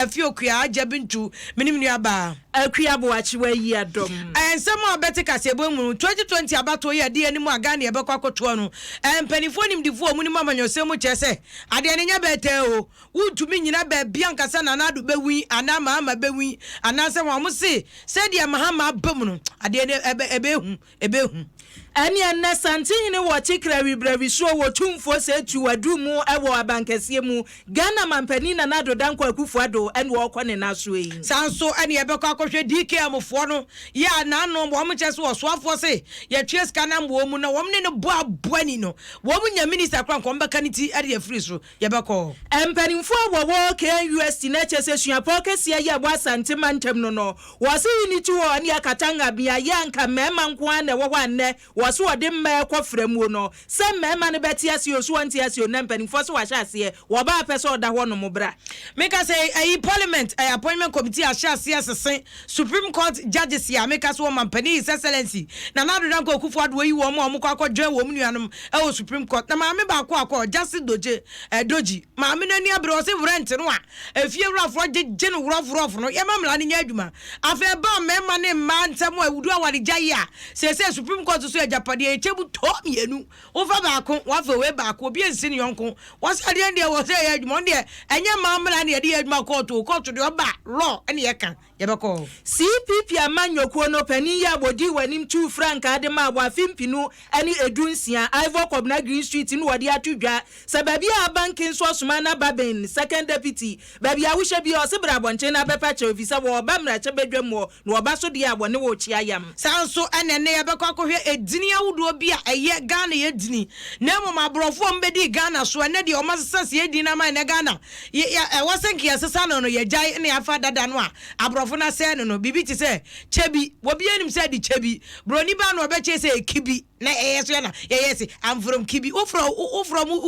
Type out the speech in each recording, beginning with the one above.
Afie Okua Agya Bintu, me ne me nua baa. Akua Boakye wayi adɔm. Nsɛm a wobɛte kaseɛbɔ mu no, 2020 abatoɔ yi a ɛdi anim a Ghana yɛbɛkɔ akɔtoɔ no, mpaninfoɔ nimdifoɔ a wɔnim amanyɔsɛm mu kyerɛ sɛ adeɛ no nyɛ bɛɛtɛɛ o, wontumi nnyina baabi anka sɛ Nana Addo bɛwin anaa Mahama bɛwin anaasɛ hwan, wɔse sɛdeɛ Mahama aba mu no adeɛ no ɛbɛyɛ hu. Ɛbɛhu. Ɛneɛ nnɛ Santehene wɔ Kyekrɛwi Brɛwisuo wɔ Tumfoɔ Setu adu mu wɔ Abankɛseɛ mu. Ghana Manpanin Nana Addo Dankwa Akufo Addo ɛna ɔrekɔ ne nan soɔ yi. Saa nso ɛne yɛbɛkɔ akɔhwɛ DKM foɔ no yɛ a naano wɔn kyerɛ sɛ ɔsoafoɔ se yɛtwea sika no ama wɔn na wɔn ne no bɔ aboa ni no wɔn nya minister koraa nka wɔn bɛka ne ti de afiri so. Yɛbɛkɔ. Mpanimfoɔ a wɔwɔ KNUST na kyerɛ sɛ suapɔn kɛseɛ yi a ɛwɔ Asante mantam no no, wɔse Unity Hall ne Akatanga beaeɛ a anka mmarima nko ara na ɛwɔ hɔ a nnɛ wɔse wɔde mmaa rekɔ fra muo no, sɛ mmarima no bɛte aseɛ o, sɛ wɔnte aseɛ o, nnɛ mpanimfoɔ se wɔahyɛ aseɛ, wɔba a pɛ sɛ ɔda hɔ nom bra. Meka sɛ ayi Parliament Appointment Committee ahyɛ aseɛ sese Supreme Court Judges a meka sɛ Ɔmanpanin His Excellency Nana Addo Dankwa Akufo Addo ayi wɔn a wɔkɔ akɔ join wɔn nuanom wɔ Supreme Court na maame baako akɔ Justice Dogye eh, Dogyi maame no ani abere ɔse rent no a efie wurafoɔ gyegye no rough rough no yɛma mmara no nyɛ adwuma. Afei ɛbaa mmarima ne mmaa nsɛm a awudu awaregyaeɛ a seesei Supreme Court so agyapadeɛ yɛkyɛ mu tɔ mmienu wofa baako wafa wei baako obi nsi ne yɔnko wɔsɛ adeɛ deɛ wɔ sɛ ɛyɛ adwuma ɔno deɛ ɛnyɛ mmaa mmara na yɛde yɛ adwuma kɔɔto kɔɔto deɛ ɔba law ɛne yɛka yɛbɛkɔ. CPP amanyɔkuo no panin yi a wɔdii w'anim tuu frankaa de maa wɔ afe mpenu ne du-nsia, Ivor Kobena Greenstreet na wɔde ato dwa sɛ baabi a Aba Nkenso Ɔsoma na Babin, Second Deputy, baabi a wohyɛ biara ɔse bra abɔnten na bɛpa kyɛw efisɛ wɔreba mmarahyɛbadwam hɔ na wɔba so deɛ a wɔne wo rekyea yam. Saa nso na ɛnnɛ yɛbɛkɔ akɔhwɛ edini ahodoɔ bi a ɛyɛ Ghana edini na mmom aborɔfo a wɔbɛdii Ghana so ɛnnɛ deɛ wɔasesa saa edin no ama ɛnnɛ Ghana yɛ yɛ ɛwɔ sɛ nka yɛsesa no no yɛgyae na yɛafa dada no a aborɔfo no asɛe no no biribi te sɛ kyɛbi obiara nim sɛ ɛde kyɛbi broni baa na ɔbɛkyerɛ sɛ ɛyɛ kibi na ɛyɛ so yɛ na yɛyɛ se I'm from kibi wofrɛ wofrɛ mu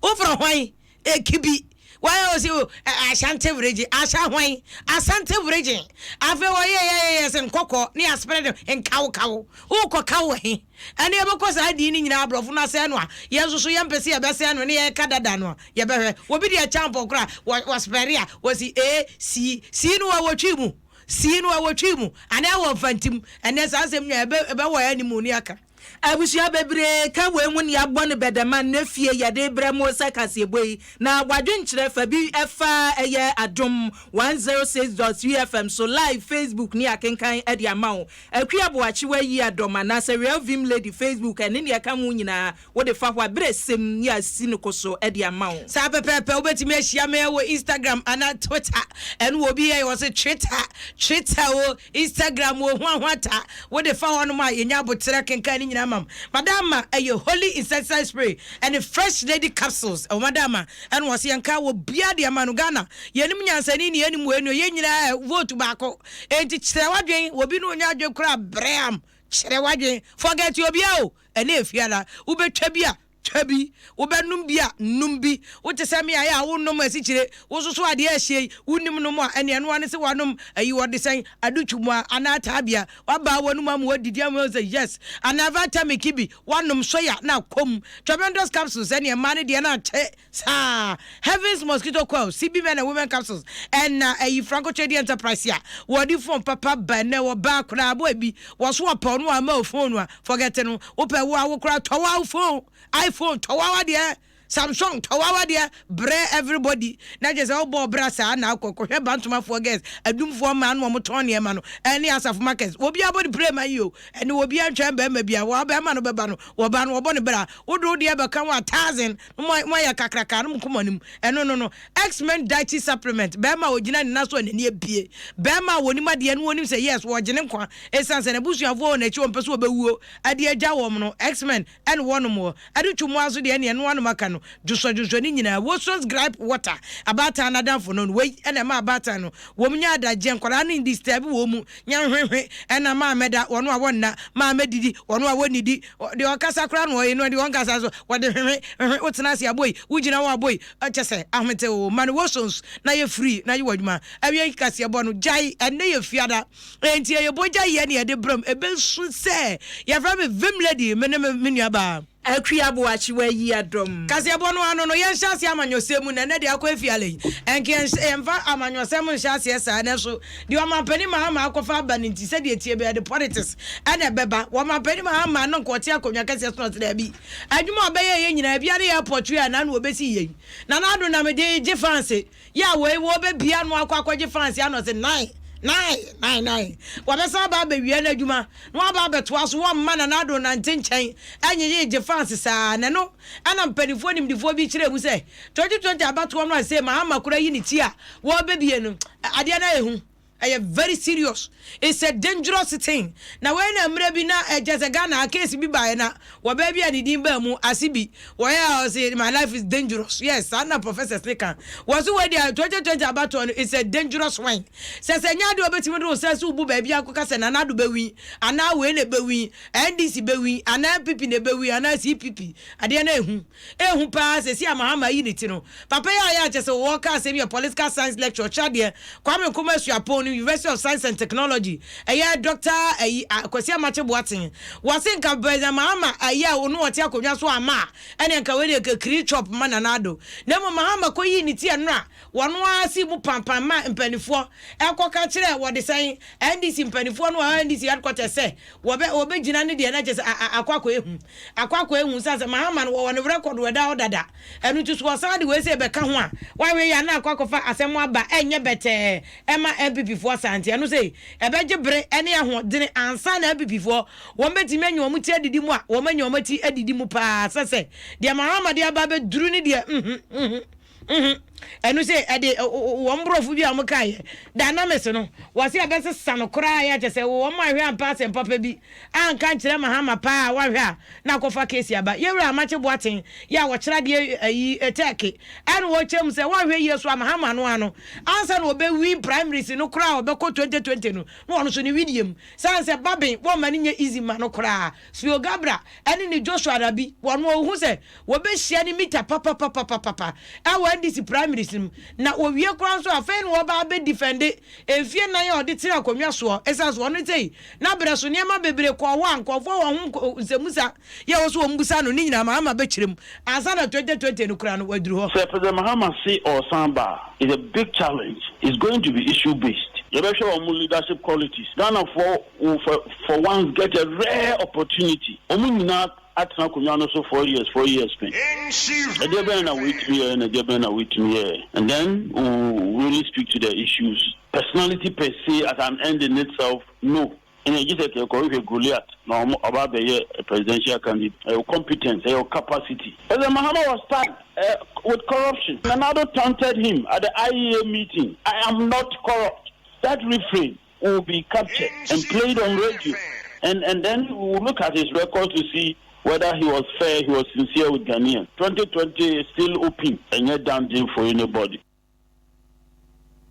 wofrɛ hwan ekibi wɔyɛ ɔsi o Ashanti region asa hwan Asante region afei wɔyɛ yɛ yɛ sɛ nkɔkɔ ne asopɛrɛ de nkawkaw wokɔ kaw wɔ he ɛne yɛbɛkɔ saa din no nyinaa aborɔfo no asɛe no a yɛn nso so yɛmpɛ sɛ yɛbɛsɛe no ne yɛka dada no a yɛbɛhwɛ obi deɛ kyampɔn koraa wɔ wɔspɛre a wɔsi A C C no wɔ wɔtwi mu C no wɔ wɔtwi mu anaa wɔ mfantim ɛnɛ saa nsɛm nyinaa ɛbɛ ɛbɛwɔ yɛn anim ne aka. Abusua bebree ka wei ho nea abɔ no bɛdɛma nnɛ fie yɛde rebrɛ mo sɛ kaseɛbɔ yi na wadwenkyerɛ fa bi fa ɛyɛ Adom 106.3 FM so live Facebook ne akenkan de ama wo Akua Boakye wayi adɔm anaasɛ Real Vim Lady Facebook ɛne nea ɛka ho nyinaa wode fa hɔ a berɛ sɛm ne asi no ko so de ama wo. Saa pɛpɛɛpɛ, wobɛtumi ahyia me wɔ Instagram anaa Twitter, ɛno wɔ obi yɛ wɔse Twitter, Twitter o, Instagram o, hoahoa ta, wode fa hɔnom a yɛnya aboterɛ kenkan ne nyinaa ma m. Madama ɛyɛ Holy Insecticide Spray ɛne Fresh Lady Capsules ɛwɔ Madama ɛna wɔse yɛnka wɔ biara de ama no Ghana yɛnim nyansani ne yɛnim wei no yɛn nyinaa vote baako enti kyerɛ w'adwen obi ne onya adwen koraa brɛam kyerɛ w'adwen forget obiara o ɛne efiada wobɛtwa bi a twa bi, wobɛnom bi a, nom bi. Wote sɛ me a, ɛyɛ a wonnom asikyire, wososo adeɛ a ɛhyeɛ yi, wonnim nom a, ɛnneɛ ɛno ara ne sɛ woanom ayi wɔde sɛn, adutwumua anaa taabea, woabaa w'anom ama woadidi ama woahu sɛ yes, anaa vitamik bi, woanom soya na akɔ mu. Tremendous capsules, ɛnneɛ mmaa no deɛ na akyɛ saa. Heavens mosquito coil, CB men and women capsules, ɛna ayi Franco Trading Enterprise a wɔde phone papa ba ɛnnɛ, wɔbaa koraa boy bi, wɔso wɔpɛ ɔno a ama wo phone a, Forget no wopɛ wo a wo koraa tɔ wo phone iPhone tɔ wo adeɛ Samsung tɔ wo adeɛ brɛ everybody na kyerɛ sɛ wobɔ ɔbra saa na akɔ kɔhwɛ bantomafoɔ girls adumfoɔ mmaa no wɔn tɔn nneɛma no ɛne asafo market obi abɔ ne pray ma yi o ɛne obi antwɛn bɛrima bi a wɔ bɛrima no bɛba no wɔba no wɔbɔ ne bra wode wo deɛ bɛka wo a thousand mo ayɛ kakraka no mo kɔn anim ɛno no no X-Men dietary supplement, Barima a ogyina ne nan so a n'ani abue, barima a onim adeɛ na onim sɛ yes wɔregye ne nkwa esiane sɛ n'abusuafoɔ wɔ n'akyi wɔmpɛ sɛ ɔbɛwuo de agya wɔn no, X-Men ɛna wɔnom wɔ ɛde twom ara nso deɛ ɛne ɛno anom aka no dwosɔdwosɔ ne nyinaa Wilson's Gripe Water, abaatan no adamfo no no wei ɛna ɛma abaatan no wɔn nya adagyeɛ nkwadaa no ndisturb wɔn mu nya nhwehwe ɛna maa mɛda wɔn a wɔnna maa mɛdidi wɔn a wɔnnidi deɛ ɔkasa koraa na ɔyɛ no deɛ ɔnkasa nso wɔde hwehwe hwehwe wotena ase aboi wogyina hɔ aboi Kyɛ sɛ ahomete oo, ma no wosons na yɛ free na yɛ w'adwuma. Awiei kaseɛbɔ no, gyae, ɛnnɛ yɛ fiada, enti ɛyɛ bogya yɛ na yɛde brɛ mo, ɛbɛsu sɛ, yɛfrɛ me Vim Lady, me ne me nuabaa. Akua Boakyewa yi adom. Kaseɛbɔ no ano no, yɛnhyɛ aseɛ amanyɔsɛm mu na ɛnɛ deɛ akɔ afiale yi, ɛnka yɛmfa amanyɔsɛm nhyɛ aseɛ saa, nanso deɛ Ɔmanpanin Mahama akɔfa aba no nti, sɛdeɛ ɛteɛ biara de politics ɛna ɛbɛba. Ɔmanpanin Mahama no nka ɔte akonnwa kɛseɛ so na ɔte daabi, adwuma a ɔbɛyɛeɛ nyinaa, ebia ne airport yi a na ano ɔbɛsi yei, Nana Addo nam de gye fans Yɛ a wei wɔbɛbia no akɔ akɔgye fans ano ɔse nine nine nine nine wɔbɛsan aba abɛwia no adwuma na wɔaba abɛtoa so wɔmma Nana Addo nante nkyɛn ɛnyeyegye fans saa na ɛno ɛna mpanimfoɔ nimdifoɔ bi kyerɛ mu sɛ 2020 abatoɔ no a sei Mahama koraa yi ne ti a wɔbɛbie no adeɛ no ayɛ hu. Ɛyɛ very serious it's a dangerous thing na wei na mmerɛ bi na ɛkyɛ sɛ Ghana ha case bi baeɛ na wɔbaa bi a ne din baa mu ase bi wɔyɛ a ɔse my life is dangerous yes saa na professors ne ka wɔ so wei deɛ 2020 abatoɔ no it's a dangerous one sɛ sɛ nyɛ adeɛ wɔbɛtumi de wo sɛ so wobu baabi akɔka sɛ Nana Addo bɛwin anaa wei na ɛbɛwin NDC bɛwin anaa NPP na ɛbɛwin anaa CPP adeɛ no ɛhu Ehu paa sɛsi a Mahama ayi ne ti no. Papa yi a ɔyɛ a kyɛsɛ wɔ ka asɛm yi yɛ political science lecturer ɔkyerɛ adeɛ Kwame Nkrumah Suapɔn no University of Science and Technology ɛyɛ Doctor ayi Kwasi Amakye Boateng. Wɔse nka President Mahama ayi a ɔno ɔte akonnwa so amma a ɛneɛ nka wei deɛ nka kiri chop ma Nana Addo. Na mmom Mahama kɔ yii ne ti ɛnora wɔno ara sii mu pampan ma mpanifoɔ ɛkɔ ka kyerɛ wɔde sɛn NDC mpanifoɔ no wɔ NDC headquarters sɛ Wɔbɛ wɔbɛgyina ne deɛ na kyerɛ sɛ a a akɔ akɔ ehu. Akɔ akɔ ehu sane sɛ Mahama no wɔwɔ ne record wɔ ɛda hɔ dada. Ɛno nti so wɔsan de wei sei bɛka ho a, woahwɛ yie a na akɔ akɔfa asɛm aba ɛnyɛ bɛtɛɛ ɛma NPP foɔ saa nti ɛno sei ɛbɛgye bere ɛne ahoɔdene ansa na NPP foɔ wɔn bɛtumi anya wɔn ti adidi mu a wɔn anya wɔn ti adidi mu paa sɛ sɛ deɛ Mahama de aba abɛduru ne deɛ mhm mhm. Mhm. Ɛno sɛ ɛde wɔn borɔfo bi a wɔn kaeɛ dynamics no wɔse ɛbɛsesa no koraa yɛ kyɛ sɛ wɔn ahwɛ ampa asɛm papa bi anka nkyerɛ Mahama paa a wahwɛ a na akɔfa case aba. Yɛwura Amakye Boateng yɛ a wɔkyerɛ adeɛ ayi tɛɛke ɛna wɔkyerɛ mu sɛ wɔahwɛ yie so a Mahama no ano ansa na wɔbɛwin primaries no koraa a wɔbɛkɔ 2020 no na wɔn nso ne widie mu sane sɛ babin wɔmma no nyɛ easy ma no koraa. Spio Gabra ɛne ne Joshua Rabi wɔn wɔhu sɛ Wɔbɛhyia no mita papapapapapa wɔ NDC primaries no mu, na wɔwie koraa nso a, afei na wɔba abɛ defende mfie nan a ɔde tena akonnwa soɔ, ɛsiane sɛ ɔno sei, n'abrɛ so nneɛma bebree kɔɔ hɔ a nkurɔfoɔ wɔ ho nsɛmmusa yɛ wɔ so wɔn busa no, ne nyinaa Mahama bɛkyerɛ mu ansa na 2020 no koraa no waduru hɔ. Sɛ President Mahama se ɔresan ba a, it's a big challenge, it's going to be issue based. Yɛbɛhwɛ wɔn leadership qualities. Ghanafoɔ will for for once get a rare opportunity, wɔn nyinaa atena akonnwa no so 4 years, 4 years pɛn. Ɛdeɛ bɛn na wɔatumi yɛ na ɛdeɛ bɛn na wɔatumi yɛ, and then we will really speak to the issues. Personality per se as an end in itself, no. Ɛna gye sɛ kɛkɔhwehwɛ Goliath na ɔmo ɔba abɛyɛ a presidential candidate. Ɛyɛ competence, ɛyɛ capacity. President Mahama was tagged with corruption. Nana Addo taunted him at the IEA meeting, "I am not corrupt." That refrain will be captured and played on radio. And then we will look at his records to see whether he was fair, he was sincere with Ghanaians. 2020 is still open and yet done deal for anybody.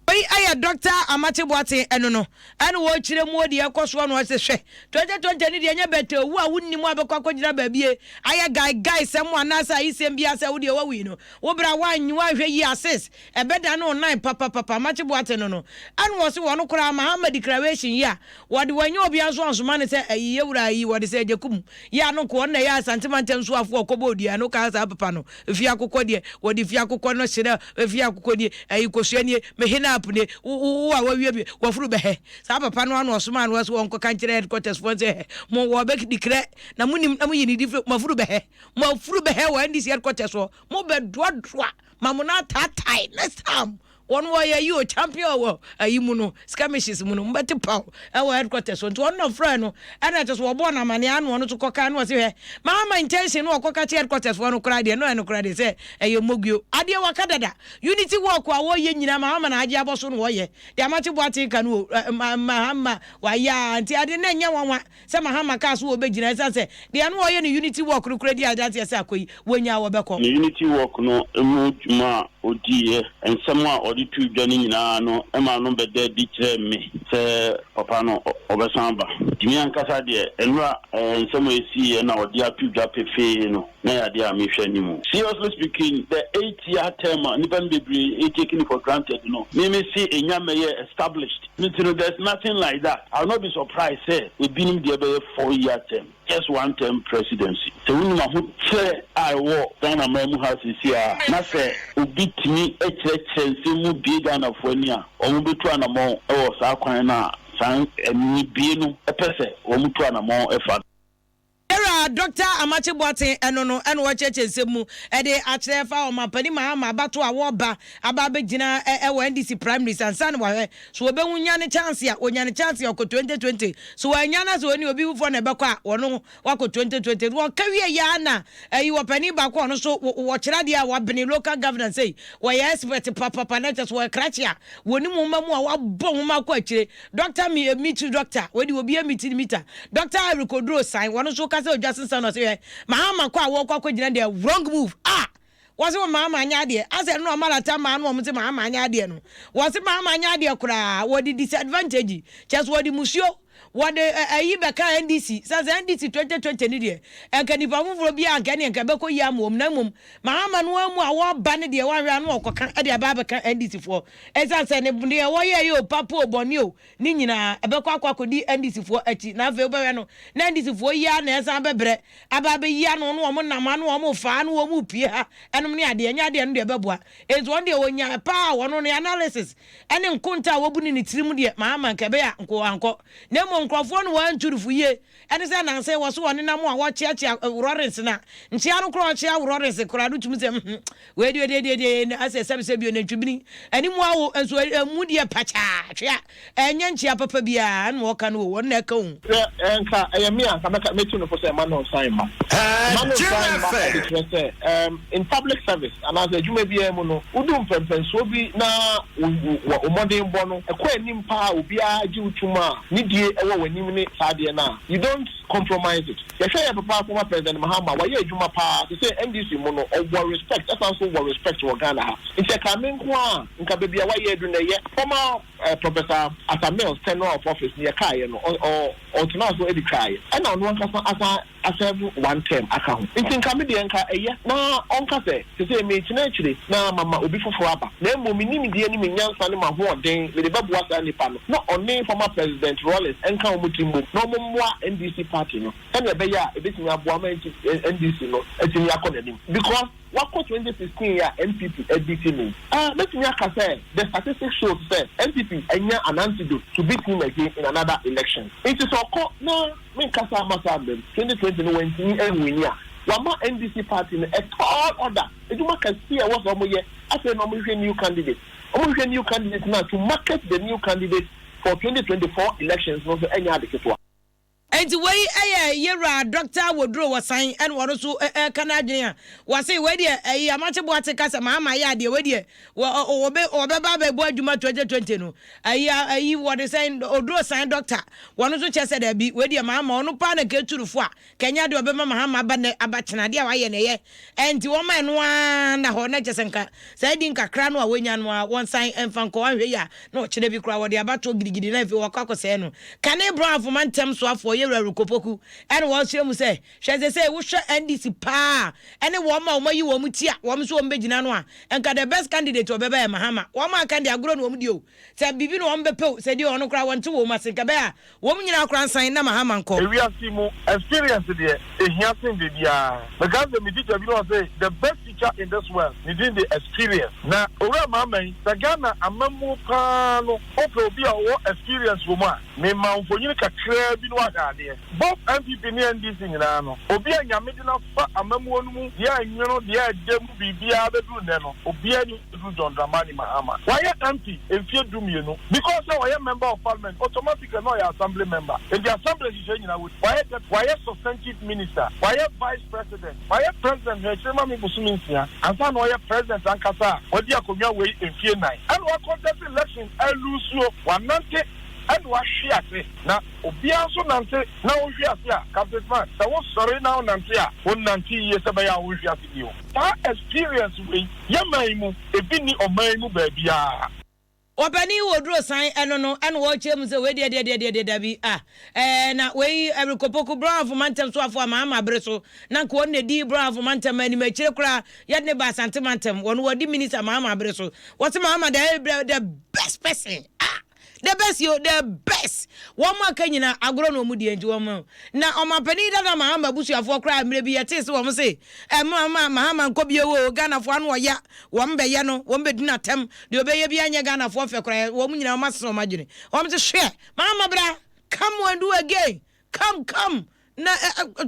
Wei ɛyɛ Dɔkta Amakye Boateng ɛno no ɛna wɔkyerɛ mu deɛ ɛkɔ soɔ no ɔse hwɛ 2020 ne deɛ ɛnyɛ bɛtɛ owu a wonnim a bɛkɔ akɔgyina baabie ayɛ guy guy sɛm anaasɛ ayisɛm bi asɛ wo deɛ wawui no wo bra woanyi woanhwɛ yie asis Ɛbɛdane wo nan papapapa. Amakye Boateng no no ɛna wɔse wɔno koraa Mahama declaration yi a wɔde wɔnyɛ obia nso ansoma no sɛ ayi yɛwura ayi wɔde sɛ Agyekum yi ano nko ɔno na ɛyɛ Asante mantam soafoɔ ɔkɔbɔ odua no kaa saa papa no fie akokɔ deɛ wɔde fie akokɔ no hyerɛ fie akokɔ nie ayi kosua nie me henap nie wo wo a wawie bi wafuru bɛhɛ saa papa no ano ɔsomaa no sɛ wɔnkɔka nkyerɛ headquarters foɔ sɛ hɛ mo wɔbɛ declare na monim na moyi ne di firi mafuru bɛhɛ mafuru bɛhɛ wɔ NDC headquarters hɔ mo bɛdoadoa Ma mo nan ataatae next time wɔn wɔyɛ yi o champion wɔ ayi mu no skirmishes mu no mbɛte paw ɛwɔ headquarters so nti wɔn na frɛ no ɛna kyɛ so wɔbɔɔ no amaneɛ ano ɔno so kɔka no ɔse hwɛ mahama intention no ɔkɔka kyɛ headquarters foɔ no koraa deɛ no ɛno koraa deɛ sɛ ɛyɛ moguo adeɛ waka dada unity work a wɔyɛ nyinaa mahama na agye abɔ so no wɔyɛ deɛ amakye boaten ka no o mahama wayɛ a nti adeɛ na ɛnyɛ nwanwa Sɛ Mahama kaa so wɔbɛgyina ɛsiane sɛ deɛ na wɔyɛ no unity walk no koraa di adanseɛ sɛ akɔ yi wɔnya a wɔbɛkɔ. Ne unity walk no mu dwuma a ɔdiiɛ, nsɛm a ɔde. ɔde too dwa no nyinaa no maa no bɛda adi kyerɛɛ me sɛ papa no ɔbɛsan aba. Nti me ankasa deɛ, nnora nsɛm a ɛsiiɛ na ɔde ato dwa pefee no, na ɛyɛ adeɛ a mehwɛ anim. Seriously speaking, the 8 year term a nnipa no bebree taking it for granted no, me me se ɛnya mmɛyɛ established. Nti no, there's nothing like that. I will not be surprised sɛ ebinom deɛ bɛyɛ 4 year term. Just one term presidency. Sɛ wonim ahokyerɛ a ɛwɔ Ghana man mu ha seesei a, na sɛ obi tumi kyerɛkyerɛ nsɛm mu bue Ghanafoɔ ani a, wɔn bɛtu anammɔn wɔ saa kwan no a saa anibue no pɛ sɛ wɔn tu anammɔn fa. Era Dr. Amakye Boateng ɛno no ɛna wɔkyerɛkyerɛ nsɛm mu ɛde akyerɛ fa ɔmampanin Mahama abato a wɔreba aba abɛgyina ɛwɔ NDC primaries ansa na wahwɛ so wɔbɛhu nya ne chance a wɔnya ne chance a ɔkɔ 2020 so wɔanya na sɛ wɔne obi foforɔ na ɛbɛkɔ a wɔno wakɔ 2020. Wɔka wie yɛ na ɛyi wɔpanin baako ɔno so wɔkyerɛ adeɛ a wabene local governance yi, wɔyɛ expert papapa na kyerɛ so wɔyɛ krakye a wɔnim nwoma mu a wabɔ nwoma akɔ akyire. Doctor mi meet doctor wɔde obi meet mita Doctor Eric Oduro San wɔno nso kasa odwa sensan na ɔsɛ yɛ Mahama kɔ a wɔkɔ akɔgyina deɛ, wrong move ah. Wɔsi wɔ Mahama anya adeɛ asɛ no ɔmalata maa no wɔn sɛ Mahama anya adeɛ no, wɔsi Mahama anya adeɛ koraa, wɔde disadvantage kyɛ so wɔde musuo wɔde ɛyi bɛka NDC sɛ NDC 2020 ni deɛ ɛnka nipa foforɔ bi a nka ne nka bɛkɔ yi ama wɔm, na mmom Mahama no amu a wɔba ne deɛ wɔahwɛ ano ɔkɔka ɛde aba abɛka NDC foɔ, ɛsiane sɛ ne deɛ wɔyɛ yɛ o papa o bɔne o ne nyinaa ɛbɛkɔ akɔdi NDC foɔ akyi. Na afei wobɛhwɛ no na NDC foɔ yi a na ɛsan bɛbrɛ aba abɛyi ano no wɔn nam ano wɔn fa ano wɔn pie ha ɛnom ne adeɛ nyɛ adeɛ no deɛ ɛbɛboa. Nti wɔn deɛ wɔnya paa wɔn no analysis ɛne nkonta a wɔbu ne ne tirim deɛ Mahama nka ɛbɛyɛ a nko ankɔ, na mmom nkurɔfoɔ no wɔn nturufo yie ɛne sɛ nansa wɔ so wɔne nam a wɔkyeakyea Rawlings na nkyea no koraa ɔkyea Rawlings koraa no tumi sɛ wei deɛ deɛ deɛ deɛ asɛ sɛbi sɛbi onantwibini anim awo nso emu deɛ pakyaa twea ɛnyɛ nkyea papa biara ɛna wɔka no wɔ wɔn na ɛka o. Sɛ nka ɛyɛ me a, nka mɛka mɛtu no fo sɛ ɛma no nsan ma ma no nsan ma. Ɛde kyerɛ sɛ in public service anaasɛ adwuma biara mu no, wodu mpɛmpɛnsoɔ bi na wo mmɔden bɔ no ɛkɔ anim paa, obiara gye wo tum a ne die ɛwɔ w'anim ne saa adeɛ no a, you don't compromise it. Yɛhwɛ yɛ papa former President Mahama, wayɛ adwuma paa te sɛ NDC mu no, ɔwɔ respect, ɛsan so wɔ respect wɔ Ghana ha. Nti ɛka me nko a, nka baabi a wayɛ adu na ɛyɛ former Professor Atta Mills tenure of office ne yɛkaeɛ no, ɔtena so de twaeɛ, ɛna ɔno ankasa asan aserve one term aka ho. Nti nka me deɛ, nka ɛyɛ na ɔnka sɛ sese mekyena akyire na mama obi foforɔ aba, na mmom me nimdeɛ ne me nyansa ne m'ahoɔden mede bɛboa saa nipa no, na ɔne former President Rawlings nka wɔn ti mmom na wɔn mmoa NDC party no sɛnea ɛbɛyɛ a ɛbɛtumi aboa ma NDC no atumi akɔ n'anim, because wakɔ 2016 a NPP adi no, mɛtumi aka sɛ the statistics shows sɛ NPP anya an antidote to beat him again in another election. Nti sɛ ɔkɔ na menkasa ama saa mbɛm 2020 no wantumi anwin a, wama NDC party no a tall order, edwuma kɛse a ɛwɔ sɛ ɔmo yɛ. Afei na ɔmo hwehwɛ new candidate, ɔmo hwehwɛ new candidate na to market the new candidate for 2024 elections no nso ɛnyɛ ade ketewa. Nti wei ɛyɛ yɛwura Doctor Woduro Wɔsan ɛna wɔno nso ɛka n'adwene a wɔse wei deɛ ɛyi Amakye Boate kasa Mahama yɛ adeɛ. Wei deɛ wɔbɛ wɔbɛba abɛbɔ adwuma 2020 no ɛyi wɔde sɛn Oduro San doctor wɔno nso kyɛ sɛ daabi, wei deɛ Mahama ɔno paa na kɛturufo a kɛnyɛ deɛ ɔbɛma Mahama aba nɛ aba kyena adeɛ a wayɛ na ɛyɛ. Ɛnti wɔn ma ɛno ara na hɔ na kyɛ sɛ nka saa di nkakra no a wɔnya no a wɔnsan mfa nkɔ ahwɛ yi a na ɔkyerɛ bi koraa wɔde abatoɔ gidigidi na afei wɔkɔ akɔsɛɛ no. Kane Brɔn Afoma ntɛm soafoɔ yɛwura Rukopoku ɛna wɔkyerɛ mu sɛ hwɛ sɛ wohwɛ NDC paa ɛne wɔn a wɔn ayi wɔn ti a wɔn nso wɔn bɛgyina no a, nka the best candidate wɔbɛbɛ yɛ Mahama. Wɔn a aka deɛ agorɔ na wɔn di o, sɛ biribi na wɔn bɛpɛ o, sɛ deɛ ɔno koraa wɔn te wɔn ase nka bɛyɛ a wɔn nyinaa koraa nsan na Mahama nkɔ. Ewiase mu experience deɛ ehia sen biribiara. Meka sɛ me teacher bi na ɔsɛ the best teacher in this world ne din de experience. Na owura Mahama yi, sɛ Ghana amammuo paa no wopɛ obi a ɔwɔ experience wɔ mu a, mema mfonyin kakraa bi no ahwɛ adeɛ. Both NPP ne NDC nyinaa no, obi a Nyame de n'afa amammuo no mu deɛ ɛnwono deɛ ɛdɛ mu biribiara bɛduru nnɛ no, obiara ni duru John Dramani Mahama. Wayɛ MP mfie 12 because sɛ ɔyɛ member of parliament, automatically na ɔyɛ assembly member. Nti assembly hyehyɛ nyinaa wɔ wayɛ deputy, wayɛ substantive minister, wayɛ vice president, wayɛ president. Hwɛ akyire ma me bosome 6 ansa na ɔyɛ president ankasa a wadi akonnwa wei mfie 4, ɛna wacontest election alusuo wanante. Ɛna wahwe ase. Na obiara nso nante na wohwe ase a, Captain Smart, sɛ wosɔre na wonante a, wonnante yie sɛ ɛbɛyɛ a wonhwe ase bio. Saa experience wei, yɛn man yi mu, ebi nni ɔman yi mu baabiara. Ɔpanin wɔ duro san ɛno no ɛna ɔrekyerɛ mu sɛ wei deɛ deɛ deɛ deɛ deɛ dabi ah ɛɛ na wei ɛrekɔpoku Brɔhafo mantam soafo a Mahama bere so na nka wɔn na ɛdi Brɔhafo mantam anim akyire koraa yɛde ne ba Asante mantam wɔn wɔdi minister Mahama bere so wɔse Mahama the the best person ah The best yo, the best. Wɔn aka nyina agorɔ na wɔn die nti wɔn na ɔmanpanin dada Mahama abusuafoɔ koraa mmerɛ bi yɛtee se wɔn se ɛma ma Mahama nkɔ bio o Ghanafoɔ ano ɔya wɔn bɛyɛ no wɔn bɛdi no atɛm deɛ ɔbɛyɛ biara nyɛ Ghanafoɔ fɛ koraa wɔn nyina wɔn asesa wɔn adwene wɔn se hwɛ Mahama bra come and do again Come come na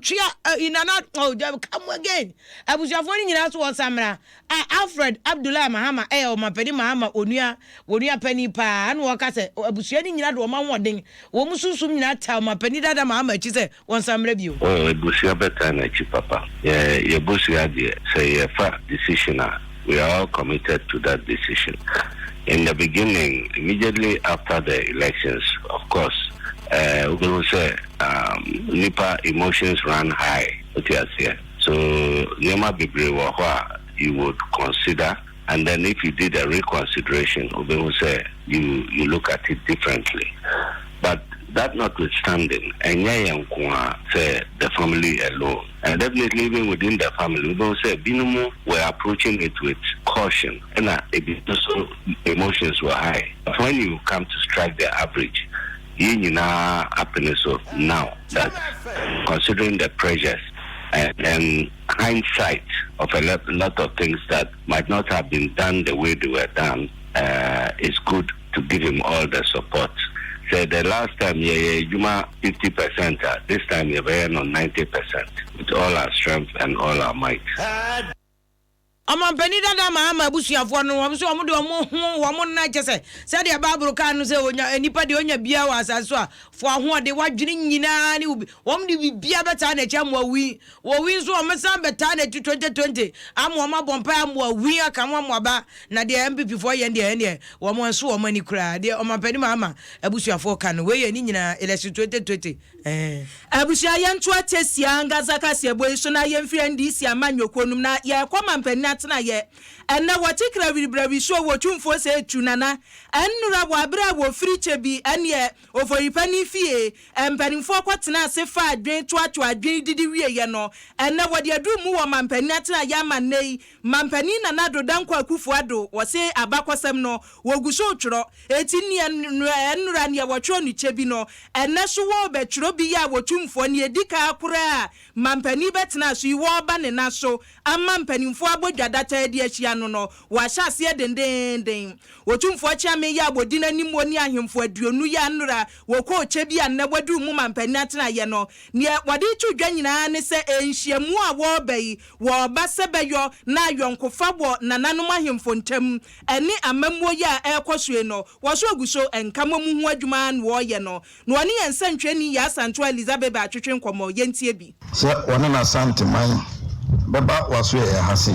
twea nana oh come again abusuafoɔ no nyinaa so wɔn san mmra a Alfred Abdullahi Mahama ɛyɛ ɔmampanin Mahama onua wɔnua panin paa ɛna wɔka sɛ abusua no nyinaa de wɔn ahoɔden wɔn sunsum nyinaa taa ɔmampanin dada Mahama akyi sɛ wɔn san mmra bio. Oh abusua bɛtaa n'akyi papa. Yɛ yɛbusua deɛ sɛ yɛfa decision a we are all committed to that decision. In the beginning immediately after the elections of course eh, wobɛhu sɛ um, nipa emotions run high, wote aseɛ, so nneɛma bebree wɔ hɔ a you would consider and then if you did a reconsideration wobɛhu sɛ you you look at it differently, but that notwithstanding ɛnyɛ yɛn nko ara sɛ the family alone and definitely even within the family wobɛhu sɛ binom were approaching it with caution ɛna ebi nso emotions were high, but when you come to strike the average yɛn nyinaa apene so now that considering the pressures and then hindsight of a lot of things that might not have been done the way they were done, it's good to give him all the support. Sɛ the last time yɛyɛ adwuma 50% a, this time yɛbɛyɛ no 90% with all our strength and all our might. Ɔmampanin dada Mahama abusuafoɔ no, wɔn nso wɔn de wɔn ho wɔn nna kyɛ sɛ sɛdeɛ Bible kaa no sɛ onya nipa deɛ onya biara wɔ asase so a fo ahoɔden wadwene nyinaa ne obi wɔn de biribiara bɛtaa n'akyi ama wawi wɔwi nso wɔn san bɛtaa n'akyi 2020 ama wɔn abɔ mpae ama wawi aka ho ama waba na deɛ NPP foɔ yɛn deɛ ɛndeɛ wɔn nso wɔn ani koraa deɛ ɔmampanin Mahama abusuafoɔ ka no wei yɛ ne nyinaa election 2020 ɛɛ. Abusua yɛnto Atesia ankasa kaseɛbɔ yi so na yɛmfiri NDC amanyɔkuo nom na yɛrekɔ mampanin atenaeɛ ɛnnɛ wɔte krawiribrawi so wɔ Tumfoɔ sɛ etu Nana Nnura wɔ abere a wɔfiri kyɛ bi ɛneɛ Ofori-Panin fie mpanimfoɔ kɔtena ase fa adwene toatoa adwene didi wieɛ no ɛnnɛ wɔde aduru mu wɔ mampanin atenaeɛ ama nnɛ yi Mampanin Nana Addo Dankwa Akufo Addo wɔse abakɔsɛm no wɔgu so retwerɛ Enti nea nnora nea wɔtwerɛ no kyɛ bi no, ɛnnɛ so wɔrebɛtwerɛ bi a Otumfoɔ nea ɛdi kan koraa a mampanin bɛtenaa so yi wɔreba ne nan so ama mpanimfoɔ abɔ dwa data adi ahyia no no, wɔahyɛ aseɛ dendeenden. Otumfoɔ Kyeame yi a wɔdi n'anim wɔ ne ahemfo 20 yi a nnora wɔkɔɔ kyɛ bi a nnɛ wɔaduru mu mampanin atenaeɛ no, nea wɔde reto dwa nyinaa ne sɛ nhyiamu a wɔreba yi, wɔreba sɛ bɛyɔ na ayɔnkofa wɔ nananom ahemfo ntam Ɛne amammuo yi a ɛrekɔ so yi no, wɔ so gu so nka mmom ho adwuma ara na wɔreyɛ no. Na wɔne yɛn sɛntwerɛni Yaa Asantewaa Elizabeth atwetwe nkɔmmɔ. Yɛntie bi. Sɛ wɔne n'Asanteman bɛba w'asoɛeɛ ha sei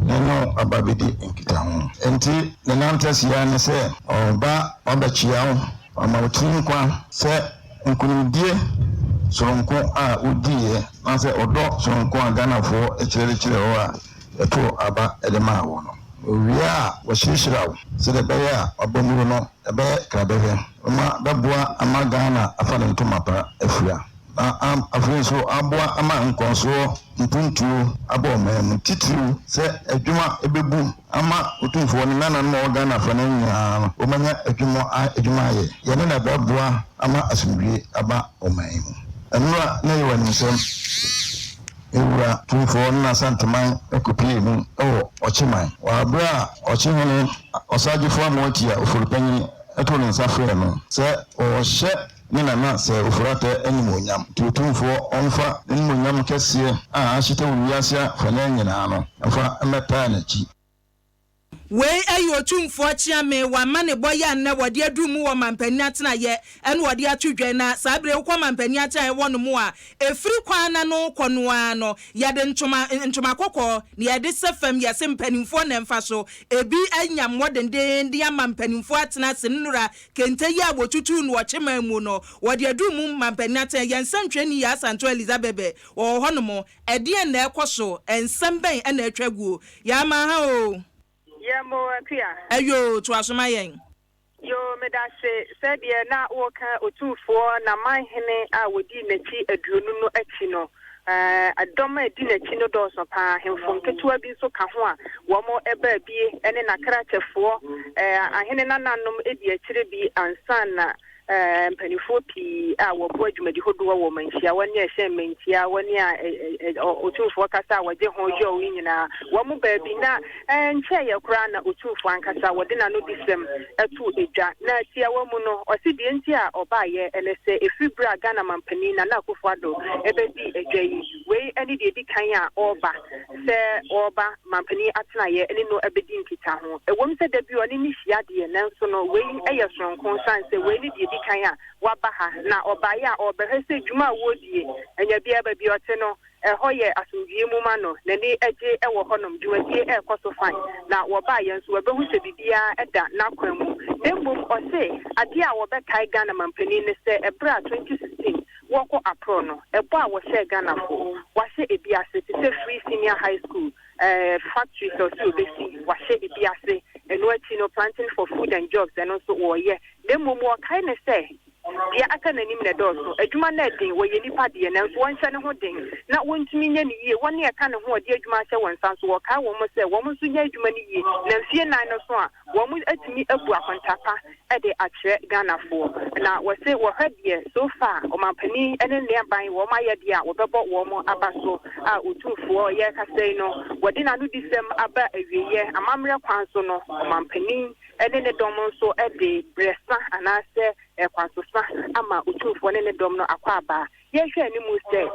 na ɛne wo aba abɛdi nkitaho. Enti ne nanteaseɛ ara ne sɛ ɔreba wabɛkyea wo, wama wo tiri nkwa sɛ nkunimdie soronko a wodiiɛ anaasɛ ɔdɔ soronko a Ghanafoɔ kyerɛ de kyerɛɛ wo a yɛtoo aba de maa wo no. Owie a, wɔhyirahyira wo sɛdeɛ ɛbɛyɛ a w'abamuro no bɛyɛ krabɛhwɛ ma bɛboa ama Ghana afa ne ntoma pa afira, na afei nso aboa ama nkɔnsoɔ mpuntuo aba ɔman mu, titiriw sɛ adwuma bɛbu ama Otumfoɔ ne nananom a wɔwɔ Ghana afanan nyinaa no wɔanya adwuma ayɛ. Yɛne na ɛbɛboa ama asomdwie aba ɔman yi mu. Nnora na ɛyɛ w'aninsɛm. Ewura Tumfoɔ no n'Asanteman kɔpuee mu wɔ Ɔkyeman wɔ aberɛ a Ɔkyehene Ɔsagyefo Amoatia Ofori-Panyin too ne nsa frɛɛ no sɛ ɔrehyɛ ne nana Sir Ofori-Atta animuonyam nti Otumfoɔ ɔmfa n'animuonyam kɛseɛ a ahyeta wɔ wiase afanan nyinaa no mfa mmɛtaa n'akyi. Wei yɛ Otumfoɔ Kyeame w'amanebɔ yi a nnɛ wɔde aduru mu wɔ Mampanin atenaeɛ ɛna wɔde ato dwa yi. Na saa berɛ yi wokɔ Mampanin atenaeɛ hɔ nom a, ɛfiri kwan no ano kɔ no ara no, yɛde ntoma, ntoma kɔkɔɔ na yɛde sɛ fam, yɛse mpanimfoɔ na ɛmfa so. Ɛbi anya mmɔ dendeenden ama mpanimfoɔ atena ase. Nnora kente yi a wɔtutuu no Ɔkyeman mu no, wɔde aduru mu Mampanin atenaeɛ. Yɛn nsɛntwerɛni Yaa Asantewaa Elizabebe ɔwɔ hɔ nom. Ɛdeɛn na ɛrekɔ so? Nsɛm bɛn na atwa guo? Yaa Maha oo. Yɛ mo Akua. Ɛyoo, toa so ma yɛn. Yoo, medase. Sɛdeɛ na woreka Otumfoɔ Namanhene a wɔdii n'akyi aduonu no akyi no, dɔm a ɛdi n'akyi no dɔɔso pa ara. Ahemfo nketewa bi nso ka ho a wɔbaa bie ne n'akrakyɛfoɔ. Ahene nananom di akyire bi ansa na Mpanimfoɔ pii a wɔboa dwumadi hodoɔ wɔ manhyia, wɔne a ɛhyɛn mmantia, wɔne a otumfoɔ kasa a wɔgye ho yɔw yi nyinaa, wɔn mu baabi na ɛnkyɛeɛ koraa na otumfoɔ ankasa wɔde n'anodisɛm too dwa. Na tiawa mu no, ɔse deɛ nti a ɔbaeɛ ne sɛ ɛfiri berɛ a Ghana mampanin Nana Akufo-Addo bɛdii dwa yi, wei ne deɛ ɛdi kan a ɔreba sɛ ɔreba mampanin atenaeɛ ne no abɛdi nkitaho. Ɛwom sɛ da bi ɔne no hyia deɛ, nanso no wei yɛ soronko sane sɛ wei ne deɛ ɛdi kan a waba ha, na ɔbaeɛ a ɔrebɛhwɛ sɛ dwuma a wɔredie, anya biara baabi a ɔte no, ɛhɔ yɛ asomdwoeɛ mu ma no, n'ani gye wɔ hɔnom, dwumadie rekɔ so fine, na wɔbaeɛ nso wɔbɛhu sɛ biribiara da n'akwan mu. Na mmom ɔse adeɛ a wɔbɛkae Ghana mampanin ne sɛ ɛberɛ a 2016 wɔkɔ aprɔ no, ɛbɔ a wɔhyɛɛ Ghanafo, wɔahyɛ ebi ase te sɛ Free Senior High School, eh, factories a ɔse obesi, wɔahyɛ ebi ase. Ɛno akyi no, Planting for Food and Jobs, ɛno nso wɔreyɛ. Na mmom wɔkae no sɛ, deɛ aka n'anim na ɛdɔɔso. Adwuma no ɛden, wɔyɛ nnipa deɛ, nanso wɔnhyɛ ne ho den na wɔntumi nyɛ no yie. Wɔn a ɛka ne ho a ɔde adwuma ahyɛ wɔn nsa nso, wɔkae wɔn sɛ wɔn nso nyɛ adwuma no yie, na mfie nnan no so a, Wɔatumi abu akonta pa de akyerɛ Ghanafoɔ. Na wɔse wɔhwɛ deɛ so far ɔmanpanin ne ne aban wɔn ayɛ deɛ a wɔbɛbɔ wɔn aba so a Otumfoɔ yɛrekasa yi no wɔde n'anodisɛm aba awieɛ amammerɛ kwan so no ɔmanpanin ne ne dɔm nso de brɛsa anaasɛ kwansosa ama Otumfoɔ ne ne dɔm no akwaaba. Yɛhwɛ anim sɛ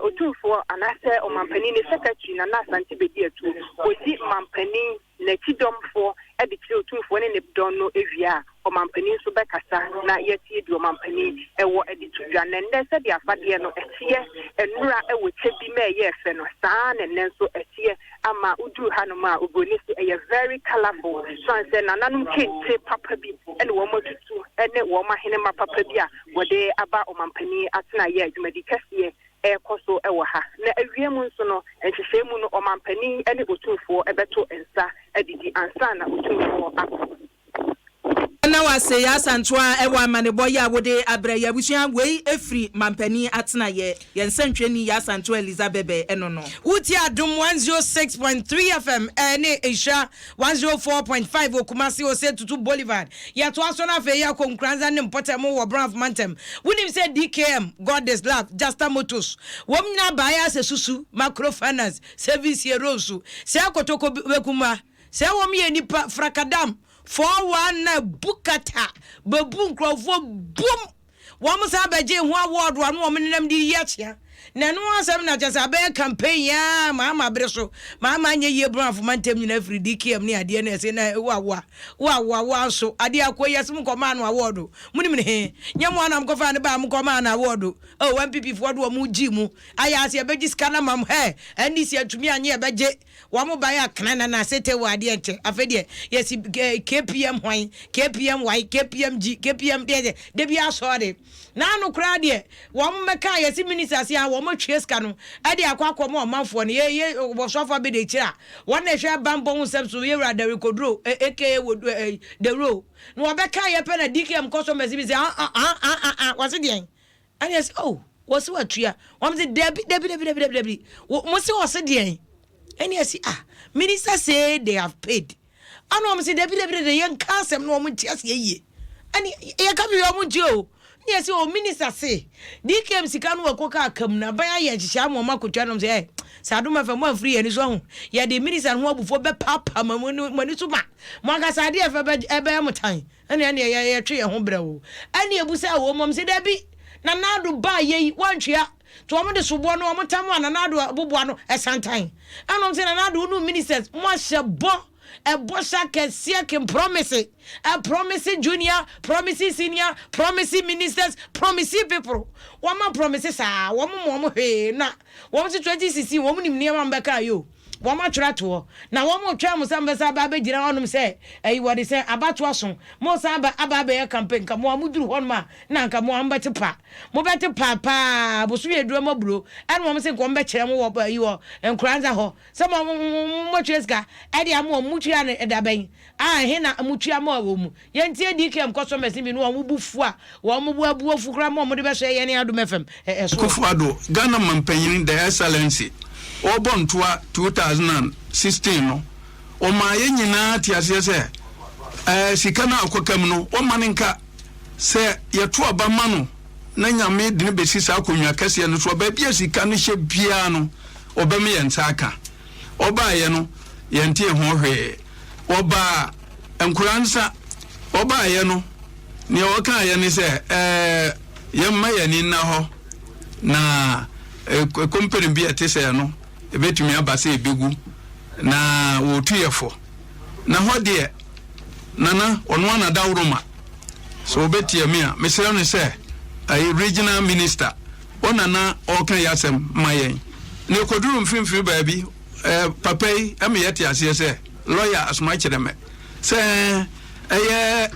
Otumfoɔ anaasɛ ɔmanpanin ne secretary Nana Asante Bediatuo wɔyi manpanin N'akyidɔmfoɔ de kyerɛ Otumfoɔ ne ne dɔm no wie a, ɔmampanin nso bɛkasa na yɛatie deɛ ɔmampanin wɔ de to dwa. Na nnɛ sɛdeɛ afadeɛ no teɛ nnora wɔ kyɛ bi ma ɛyɛɛ fɛ no, saa ara na nnɛ nso ɛteɛ ama woduru hanom a, oburoni se ɛyɛ very colourful sane sɛ nananom kente papa bi ne wɔn atutu ne wɔn ahenemma papa bi a wɔde aba ɔmampanin atenaeɛ a dwumadi kɛseɛ rekɔ so wɔ ha. Na awia mu nso no, nhyehyɛe mu no, ɔmanpanin ne otumfoɔ bɛto nsa adidi ansa na otumfoɔ akɔ. Yɛda wo ase Yaa Asantewaa wɔ amanebɔ yi a wode abrɛ yɛn. Abusua, wei firi Mampanin atenaeɛ. Yɛn nsɛntwerɛni Yaa Asantewaa Eliza Bɛbɛ ɛno no. Wotie Adom 106.3 FM ne Nhyira 104.5 wɔ Kumasi Osei Tutu Boulevard. Yɛtoa so na afei yɛakɔ Nkoranza ne mpɔtam wɔ Brong mantam. Wonim sɛ DKM, God is Love, Justa Motors, wɔn nyinaa baeɛ ara sɛ susu, Macrofinance, Service Heroes, sɛ Kotoko Bekumma, sɛ wɔn yɛ nnipa, Frakadam, 419, Bukata, bɛbu nkurɔfoɔ bum! Wɔn san bɛgyee ho award a na wɔn nenam de reyi akyea. Na ɛno ho asɛm na kyerɛ sɛ abɛyɛ campaign aa Mahama bere so. Mahama anyɛ yie Brong mantam nyinaa firi DKM ne adeɛ na ɛse na wo awoa, wo awoa, wo anso adeɛ akɔ yi ɛse mo nkɔ maa no award o. Monim ne he? Nyɛ mo ara na mokɔfaa no baa mokɔ maa no award o. Oh NPP foɔ de wɔn gyee mu. Ayɛ ase yɛbɛgye sika no ama mo hɛ NDC antumi annye yɛbɛgye. Wɔn baeɛ a kena na na sete wɔ adeɛ nkyɛ afei deɛ yɛsi KPM hwan KPM y KPM G KPM deɛ deɛ da bi asɔre na ano koraa deɛ wɔn mɛka yɛsi minister se a wɔn atwie sika no ɛde akɔ akɔ ma ɔmanfoɔ no yɛ yɛ wɔsɔfo abɛde akyire a wɔn na ɛhwɛ banbɔ ho nsɛm so yɛwura Dawuro Koduro aka wɔ Dawuro na wɔbɛka yɛ pɛ na DKM kɔ so mɛsi bi sɛ ah ah ah ah ah wɔsi deɛn Ɛna yɛse oh wɔse watua. Wɔn se dabi dabi dabi dabi dabi dabi. Mo se wɔse deɛn? Ɛna yɛse ah minister say they have paid. Ɛna wɔn se dabi dabi dabi yɛn ka asɛm no wɔn nte aseɛ yie. Ɛna yɛka bi wɔn nte o. Ɛna yɛse oh minister se DKM sika no wɔkɔ kaa kam na aban ayɛ nhyehyɛ ama wɔn akotua na wɔn se eh sɛ adom fm mo amfiri yɛn ani so ahu yɛde minister no ho abufuo bɛpaapaa mo ani so ma mo ankasa adeɛ fɛ ɛbɛyɛ mo tan. Ɛne ɛneɛ yɛ yɛtwe yɛn ho brɛoo. Ɛne ɛbusaa wɔn mom se dabi, Nana Addo baa yɛ yi wɔantwea, nti wɔn de soboɔ no wɔn tam a Nana Addo boboa no ɛsantan. Ɛna wɔn se Nana Addo wo ne wo ministers mo ahyɛ bɔ. Ɛbɔhyɛ akɛseɛ ken promise. Ɛ promise junior, promise senior, promise ministers, promise people. Wɔn a promise saa, wɔn mo wɔn hwee na wɔn se 2016 wɔn nim nneɛma mbɛka yi o. Wɔn atwerɛ ato hɔ na wɔn retwɛn mo sɛ mbɛsa aba abɛgyina hɔnom sɛ ɛyi wɔde sɛ abatoa so mo san aba abɛyɛ campaign. Nka mo a mo duru hɔnom a, na nka mo a mobɛte pa, mobɛte pa paa. Bosom yɛ duro mɔburo ɛna wɔn sɛ nka wɔn bɛkyerɛ mo wɔ ɛyi wɔ Nkoranza hɔ sɛ mo mɔtua sika ɛde ama wɔn. Motua no ɛda bɛn a ɛhe na motua ma wɔ mu? Yɛntie DKM customers bi no, wɔn bu fu a wɔn bu abu afu koraa ma wɔn de bɛsɔ yɛn ne Adom FM ɛso. Akufo-Addo, Ghana mampanyin, The Excellency, ɔrebɔ ntoa 2016 no, ɔmaa yɛn nyinaa te aseɛ sɛ sika no a ɔkɔka mu no, wɔmma no nka. Sɛ yɛto aba ma no na Nyame de no bɛsi saa akonnwa kɛseɛ no so a, baabi a sika no hyɛ biara no, ɔbɛma yɛn nsa aka. Ɔbaeɛ no, yɛntee ho hwee. Ɔbaa Nkoransa, ɔbaeɛ no, nea ɔkaeɛ ne sɛ, ɛɛ, yɛmma yɛn ani nna hɔ na kompene bi a ɛte sɛɛ no, ɛbɛtumi aba sɛ ɛbɛgu na wɔretu yɛ fo. Na hɔ deɛ, Nana, ɔno ara na dawuroma. Sɛ ɔbɛtie me a, mesrɛ no sɛ, ɛyɛ regional minister, ɔna na ɔreka yɛ asɛm ma yɛn. Na ɛkɔduru mfimfini baabi, papa yi ma yɛte aseɛ sɛ, lɔya asoma kyerɛ me sɛ ɛyɛ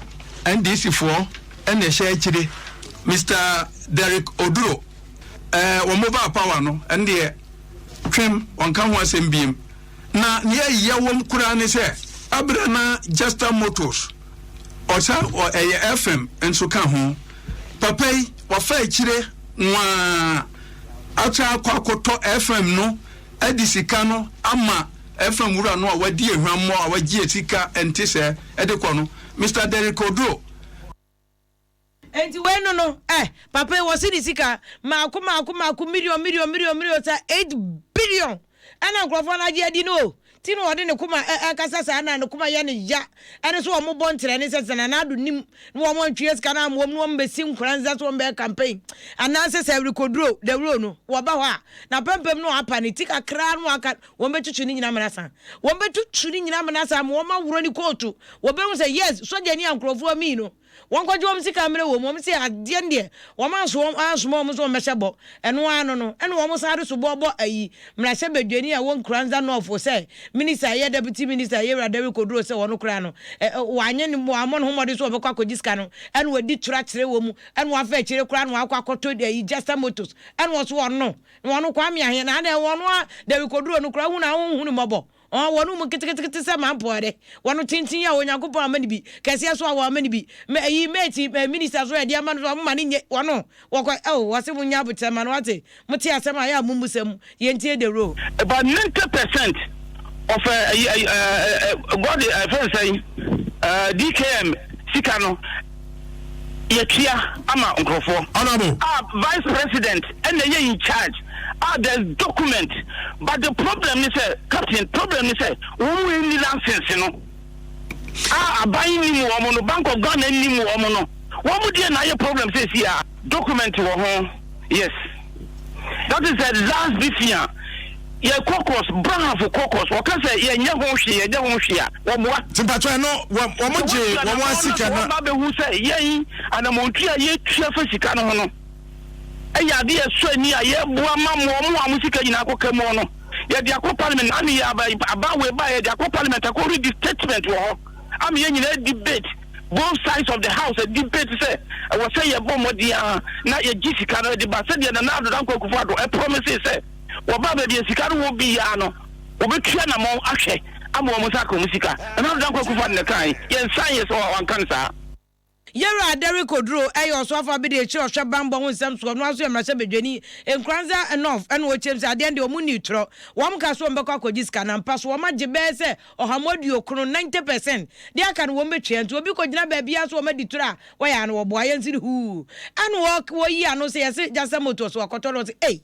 NDC foɔ ɛna ɛhyɛ akyire, Mister Derek Oduro, wɔn baa power no, ɛno deɛ twem, wɔnka ho asɛm biem. Na nea ɛyɛ wɔm koraa ne sɛ abere na Jester Motors ɔsan ɛyɛ FM nso ka ho. Papa yi wafa akyire nwaa asan akɔ akɔtɔ FM no de sika no ama FM wura no a wadi ehwammɔ a wagye sika ɛnte sɛ ɛde kɔ no, Mister Derrick Oduro. Enti wei no no eh papa yi wɔse ne sika maako maako maako million million million million sɛ 8 billion ɛna nkurɔfoɔ no agye adi no o. Ti na ɔde ne koma ɛkasa saa na ne koma yɛ ne ya. Ɛne so wɔn bɔ ntrɛ ne sɛ Nana Addo nim na wɔn antwie sika no ama wɔn na wɔn bɛsi Nkoranza so wɔn bɛyɛ campaign anaasɛ sɛ ɛrekoduro dawuro no wɔba hɔ a na pɛmpɛm no apa ne ti kakra no aka wɔn bɛtutu ne nyina mena sa, wɔn bɛtutu ne nyina mena sa ma wɔn aworɔ ne kootu. Wɔbɛhu sɛ yes, sogyani a nkurɔfoɔ mii no wɔnkɔgye wɔn sika mmerɛ wɔ mu. Wɔn sɛ adeɛ no deɛ wɔn anso wɔn ansoma wɔn nso wɔn bɛhyɛ bɔ ɛno ano no ɛna wɔn san de so bɔ bɔ ayi mmarahyɛ badwani a wɔn Nkoranza North sɛ minister yɛ deputy minister yɛ Wura Derrick Oduro sɛ wɔn koraa no ɛ wɔanyɛ ne wɔamɔ ne ho mmɔden so wɔbɛkɔ akɔgye sika no ɛna wɔdi tura kyerɛ wɔ mu ɛna wɔafa akyire koraa na wɔakɔ akɔtɔ ayi Jester Motors ɛna wɔso wɔn no na wɔn Kwame Ahe na ana wɔn a Derrick Oduro no koraa hu na ahohu ne mmɔbɔ wɔn mu nketenkete sɛ mampɔ de wɔn tenten a Onyankopɔn ama ne bi kɛseɛ so a wɔn ama ne bi mɛ ayi mɛti mɛ minister so ɛde ama no so wɔn ma ne nye wɔn wɔkɔ ɛwɔ wɔsi mo nya abotire ma no wate mo te asɛm a yɛ a mo mu sɛm yɛn tie de ro. About 90% of God fɛn sɛn DKM sika no yɛtua ama nkurɔfoɔ. Honourable. A vice president ɛna ɛyɛ in charge a there's document, but the problem ni sɛ, captain, problem ni sɛ wɔn mu ni license no a aban nim wɔn no, Bank of Ghana nim wɔn no, wɔn mu deɛ na ayɛ problem sɛ si a document wɔ ho. Yes, that is the last briefing a yɛ caucus, Brahafo caucus, wɔka sɛ yɛnyɛ ho hwee, yɛnyɛ ho hwee a wɔboa. Timpatwa no wɔn gye wɔn asika na. Wɔn ba bɛhu sɛ yɛn anamontu a yɛtua fa sika no ho no ɛyɛ ade yɛ sɔ ani a yɛboa ma mo ɔmo a mo sika nyinaa akɔka mu no, yɛde akɔ parliament na yɛ aba aba wei ba, yɛde akɔ parliament akɔ read statement wɔ hɔ ama yɛn nyinaa debate, both sides of the house a debate sɛ ɛwɔ sɛ yɛbɔ mmɔden a na yɛgye sika no de ba sɛdeɛ Nana Addo Dankwa Akufo Addo ɛpromise sɛ wɔba baabi a sika no wɔ biara no, wɔbɛtua namɔ ahwɛ ama wɔn nsa aka wɔn sika. Nana Addo Dankwa Akufo Addo na kan yɛn san yɛ sɛ wanka no saa. Yɛwura Derrick Oduro ɛyɛ ɔsoafo abedi akyire ɔhwɛ bambɔ ho nsɛm soɔ no aso yɛ mmarahyɛ badwani Nkoranza North ɛna ɔkyerɛm sɛ adeɛ no deɛ wɔn ni torɔ. Wɔn ka so wɔn bɛkɔ akɔgye sika na mpa so wɔn agye bɛyɛ sɛ ɔhamu 90 90% deɛ aka no wɔn bɛtwa. Nti obi kɔgyina baabi a so wɔn adi torɔ a wɔyɛ ano wɔboa yɛn siri huu ɛna wɔyi ano sɛ yɛsɛ Jester Motors wɔkɔtɔ no sɛ ei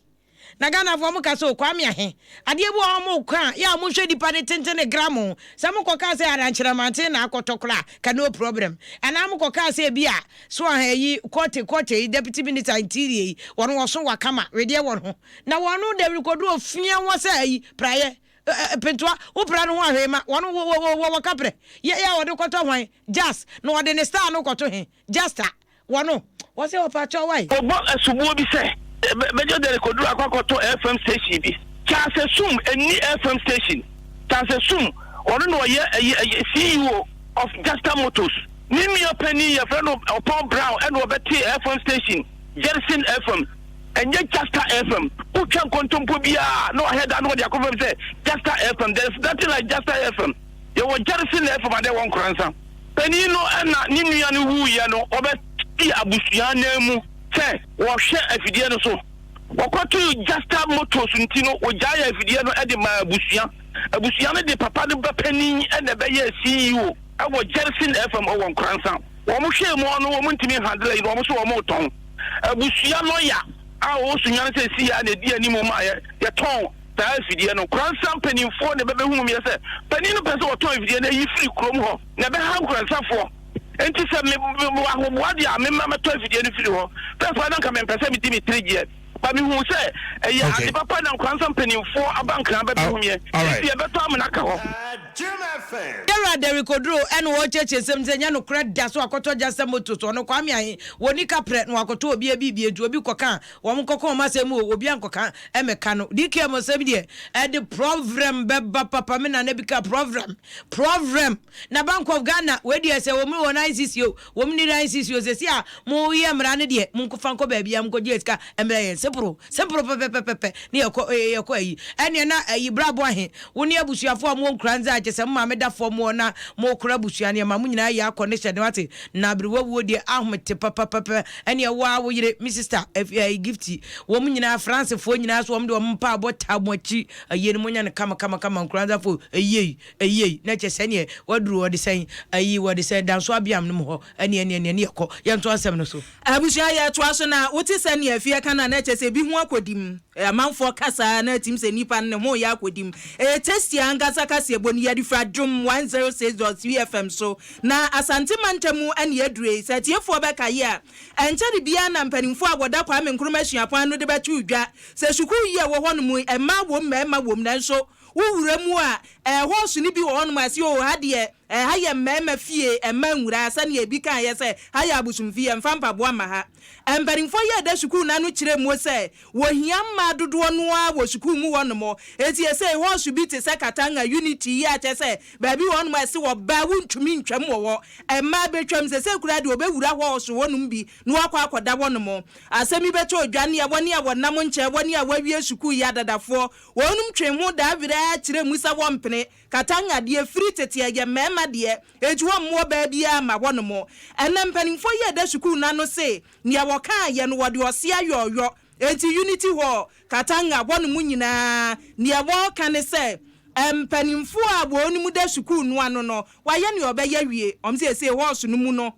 na Ghanafoɔ mo ka sɛ Kwame Ahe adeɛ bi wɔ mo ka yɛ a mohwɛ nipa ne tenten ne gram sɛ mokɔ kaa sɛ arankyerɛmanten na akɔtɔ koraa ka, no problem. Anaa mokɔ kaa sɛ bi a so aha yi kɔte kɔte yi deputy minister interior yi wɔn wɔso wakama wedeɛ wɔn ho na wɔn no dawuri kɔdu ofia wɔ sɛ ayi praeɛ. Pentoa, wo pra no ho a hwee ma wɔn wɔ wɔ wɔ wɔ kaprɛ yɛ yɛ a wɔde kɔtɔ hwan Jas na wɔde ne star no kɔto he Jasta wɔno wɔse ɔpakyɛw wai. Wɔbɔ soboɔ bi sɛ Major Derrick Oduro akɔ akɔtɔ FM station bi. Charles Esum nni FM station. Charles Esum, ɔno na ɔyɛ ɛyɛ ɛyɛ CEO of Jasta Motors. Ne nua panin yɛfrɛ no Ɔpɔn Brown ɛna ɔbɛtee FM station Jerison FM. Ɛnyɛ Jasta FM. Wotwa nkontompo biara na wahɛ da na wɔde akɔ fam sɛ Jasta FM. There is nothing like Jasta FM. Yɛwɔ Jerison FM adeɛ wɔ Nkoransa. Panin no na ne nua no wuiɛ no, wɔbɛte abusua ananmu sɛ wɔhwɛ afidie no so. Wɔkɔtoo Jasta Motors nti no, wɔgyaee afidie no de maa abusua. Abusua no de papa no ba panin na ɛbɛyɛɛ CEO wɔ Jerison FM wɔ Nkoransa. Wɔhwɛɛ mu no, wɔntumi nhandle ayi no, wɔn nso wɔretɔn. Abusua lɔya a ɔwɔ Sunyani seesei ara na ɛdi anim ma yɛtɔn saa afidie no. Nkoransa mpanimfoɔ na ɛbɛbɛhuu meɛ sɛ panin no pɛ sɛ ɔtɔn afidie no ayi firi kurom hɔ na ɛbɛha Nkoransafoɔ. Enti sɛ me mewɔ ahoboa deɛ a memma mɛtɔ afidie no firi hɔ. First koraa na nka mempɛ sɛ medi me tiri gyeɛ but mehuu sɛ ɛyɛ ade papa na Nkoransa mpanimfoɔ aba Nkran bɛbɛhu meɛ. Enti yɛbɛtɔ amena aka hɔ. Yɛwura Derrick Oduro ɛna ɔrekyerɛkyerɛ nsɛm sɛ ɛnyɛ nokorɛ da so akɔtɔ Jasta Motors ɔno Kwame Ahe wɔnni kaprɛ na wakɔtɔ obi abibie nti obi kɔka a wɔn nkɔka wɔn asɛm mu o obi ankɔka ɛmɛka no DKM asɛm deɛ ɛde provrɛm bɛba papa me nana bi ka provrɛm provrɛm na Bank of Ghana wei deɛ sɛ wɔn wɔ ICC o wɔn ni ICC o sɛsi a mo yɛ mmara no deɛ mo nkɔfa nkɔ baabi a mo nkɔgye sika mmrɛ yɛn sepro Simple pɛpɛpɛpɛpɛ ne yɛkɔ ee yɛkɔ ayi ɛneɛ na ayi bra boahe wo ne abusuafoɔ a mo wɔ nkura ndze a kyesɛ mo maame da fɔm hɔ na mo kora abusua nneɛma mo nyinaa yɛ akɔ ne hyɛ ne wate na aberewa wuo deɛ ahomete papapɛpɛ ɛneɛ wo ara wo yere me sister ayi gifty wɔn nyinaa France foɔ nyinaa so wɔn de wɔn mpaabɔ taa mo akyi ayie no mo nya no kama kama kama nkuranzafoɔ eyie eyie na kyesɛ neɛ waduru wɔde sɛn ayi wɔde sɛn danso abeam no mu hɔ Ɛneɛ ɛneɛ ɛneɛ ne yɛkɔ. Yɛntoa nsɛm no so. Abusua yɛtoa so na wote sɛ nea afie ka no a na kyerɛ sɛ ebi ho akɔdim. Amanfoɔ ka saa na atim sɛ nipa no ne ho reyɛ akɔdim. Ɛyɛ tasty ankasa kaseɛbɔ no yɛde firi Adom 106.3 FM so na Asante mantam mu na yɛaduru yi. Sɛ atiefoɔ bɛkae a, ɛnkyɛre biara na mpanimfoɔ a wɔda Kwame Nkrumah Suapɔn ano de bɛtoo dwa sɛ sukuu yi a ɛwɔ hɔnom yi mmaa wom mmarima wom nanso Wo wura mu a, ɛɛ halls no bi wɔ hɔnom a ɛse oo ha deɛ, ɛɛ ha yɛ mmarima fie, mma nwura, sɛdeɛ ebi kaeɛ sɛ ha yɛ abosomfie, yɛmfa mpaboa mma ha. Mpanimfoɔ yi a ɛda sukuu no ano kyerɛɛ mu sɛ wɔhia mmaa dodoɔ no ara wɔ sukuu mu hɔnom. Enti seesei halls bi te sɛ Katanga, Unity yi a kyerɛ sɛ baabi wɔ hɔnom a ɛse ɔbaa wontumi ntwam wɔ hɔ, mmaa bɛtwam. Seesei koraa deɛ wɔbɛwura halls hɔnom bi na wɔakɔ akɔda hɔnom. Asɛm yi bɛtɔ dwa nea wɔne a wɔnam nkyɛn, wɔne a wɔawie sukuu yi adadafoɔ Wɔnom twee ho daa werɛ ara kyerɛɛ mu sɛ wɔmpene. Katanga deɛ firi tete ɛyɛ mmarima deɛ, enti wɔmmo ɔbaa biara mma hɔnom. Ɛnnɛ mpanimfoɔ yi a ɛda sukuu no ano se nea wɔkaeɛ no wɔde ɔse ayɔɔyɔ, enti Unity Hall, Katanga, hɔnom nyinaa nea wɔreka ne sɛ mpanimfoɔ a wɔnom da sukuu no ano no wɔayɛ nea wɔbɛyɛ awie. Wɔn seesei halls no mu no.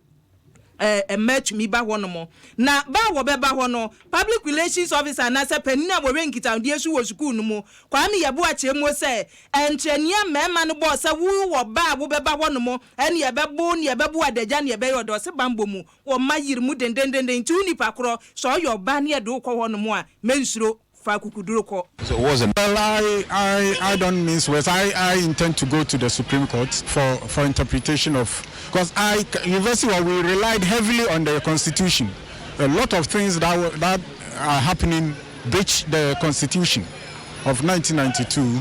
mmaa tumi ba hɔnom. Na ba a wɔbɛba hɔ no, Public Relations Officer anaasɛ panin a wɔhwɛ nkitahodie so wɔ sukuu no mu, Kwame Yeboah kyerɛ mu sɛ, Nkyerɛnee a mmarima no bɔɔ sɛ wowɔ ba a wobɛba hɔnom, ɛne ɛbɛbo, ne ɛbɛbo adagya, ne ɛbɛyɛ ɔdɔ, ɔse bammɔ mu, wɔma yere mu dendendenden, nti wo nipa korɔ, sɛ ɔyɛ ɔbaa ne yɛde wo kɔ hɔnom a, mensuro. Fa akokoduru kɔ. So what's the. Well, I, I, I don't mince words. I, I intend to go to the Supreme Court for, for interpretation of, because I, university, well, we relied heavily on the Constitution. A lot of things that, that are happening breach the Constitution of 1992,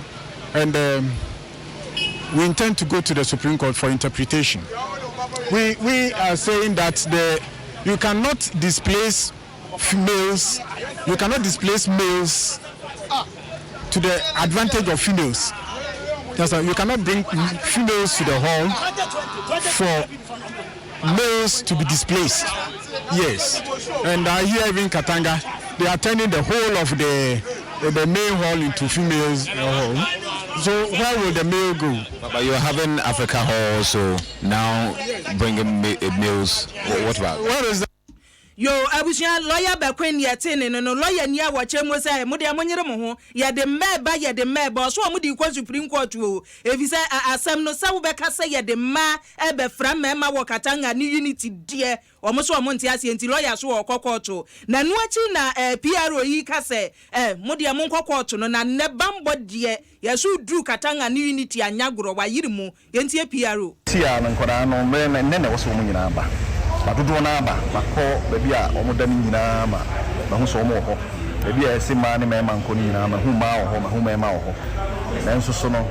and um, we intend to go to the Supreme Court for interpretation. We, we are saying that the, you cannot displace females, you cannot displace males to the advantage of females. That's why you cannot bring females to the hall for males to be displaced. Yes. And I hear even Katanga, they are turning the whole of the, the main hall into females hall. So where will the male go? But, but you're having Africa Hall also now bringing males. What about? What is that? Yoo abusua lawyer bɛkoe ne yɛtee ne no no lawyer ni a wɔkyerɛ mu sɛ mo deɛ monyere mo ho yɛde mma ɛba yɛde mma ɛba ɔso wɔn de rekɔ supreme court oo efisɛ asɛm no sɛ wobɛka sɛ yɛde mmaa ɛbɛfra mmarima wɔ Katanga ne unity deɛ wɔn so wɔn nte aseɛ nti lawyer so ɔrekɔ court na ɛno akyi na eh, PRO yi ka sɛ eh, mo deɛ monkɔ court no na nnɛ bambɔ deɛ yɛso duru Katanga ne unity anya gorɔ wayere mu Yɛntie PRO. Tia no, nkwadaa no, mmerɛ no, nnɛ na ɛwɔ sɛ wɔn nyinaa ba. Ba dodoɔ no ara ba. Makɔ baabi a wɔda no nyinaa ma mahu sɛ wɔn wɔ hɔ. Baabi a yɛse mmaa ne mmarima nkɔ no nyinaa, mahu mmaa wɔ hɔ, mahu mmarima wɔ hɔ. Nanso so no,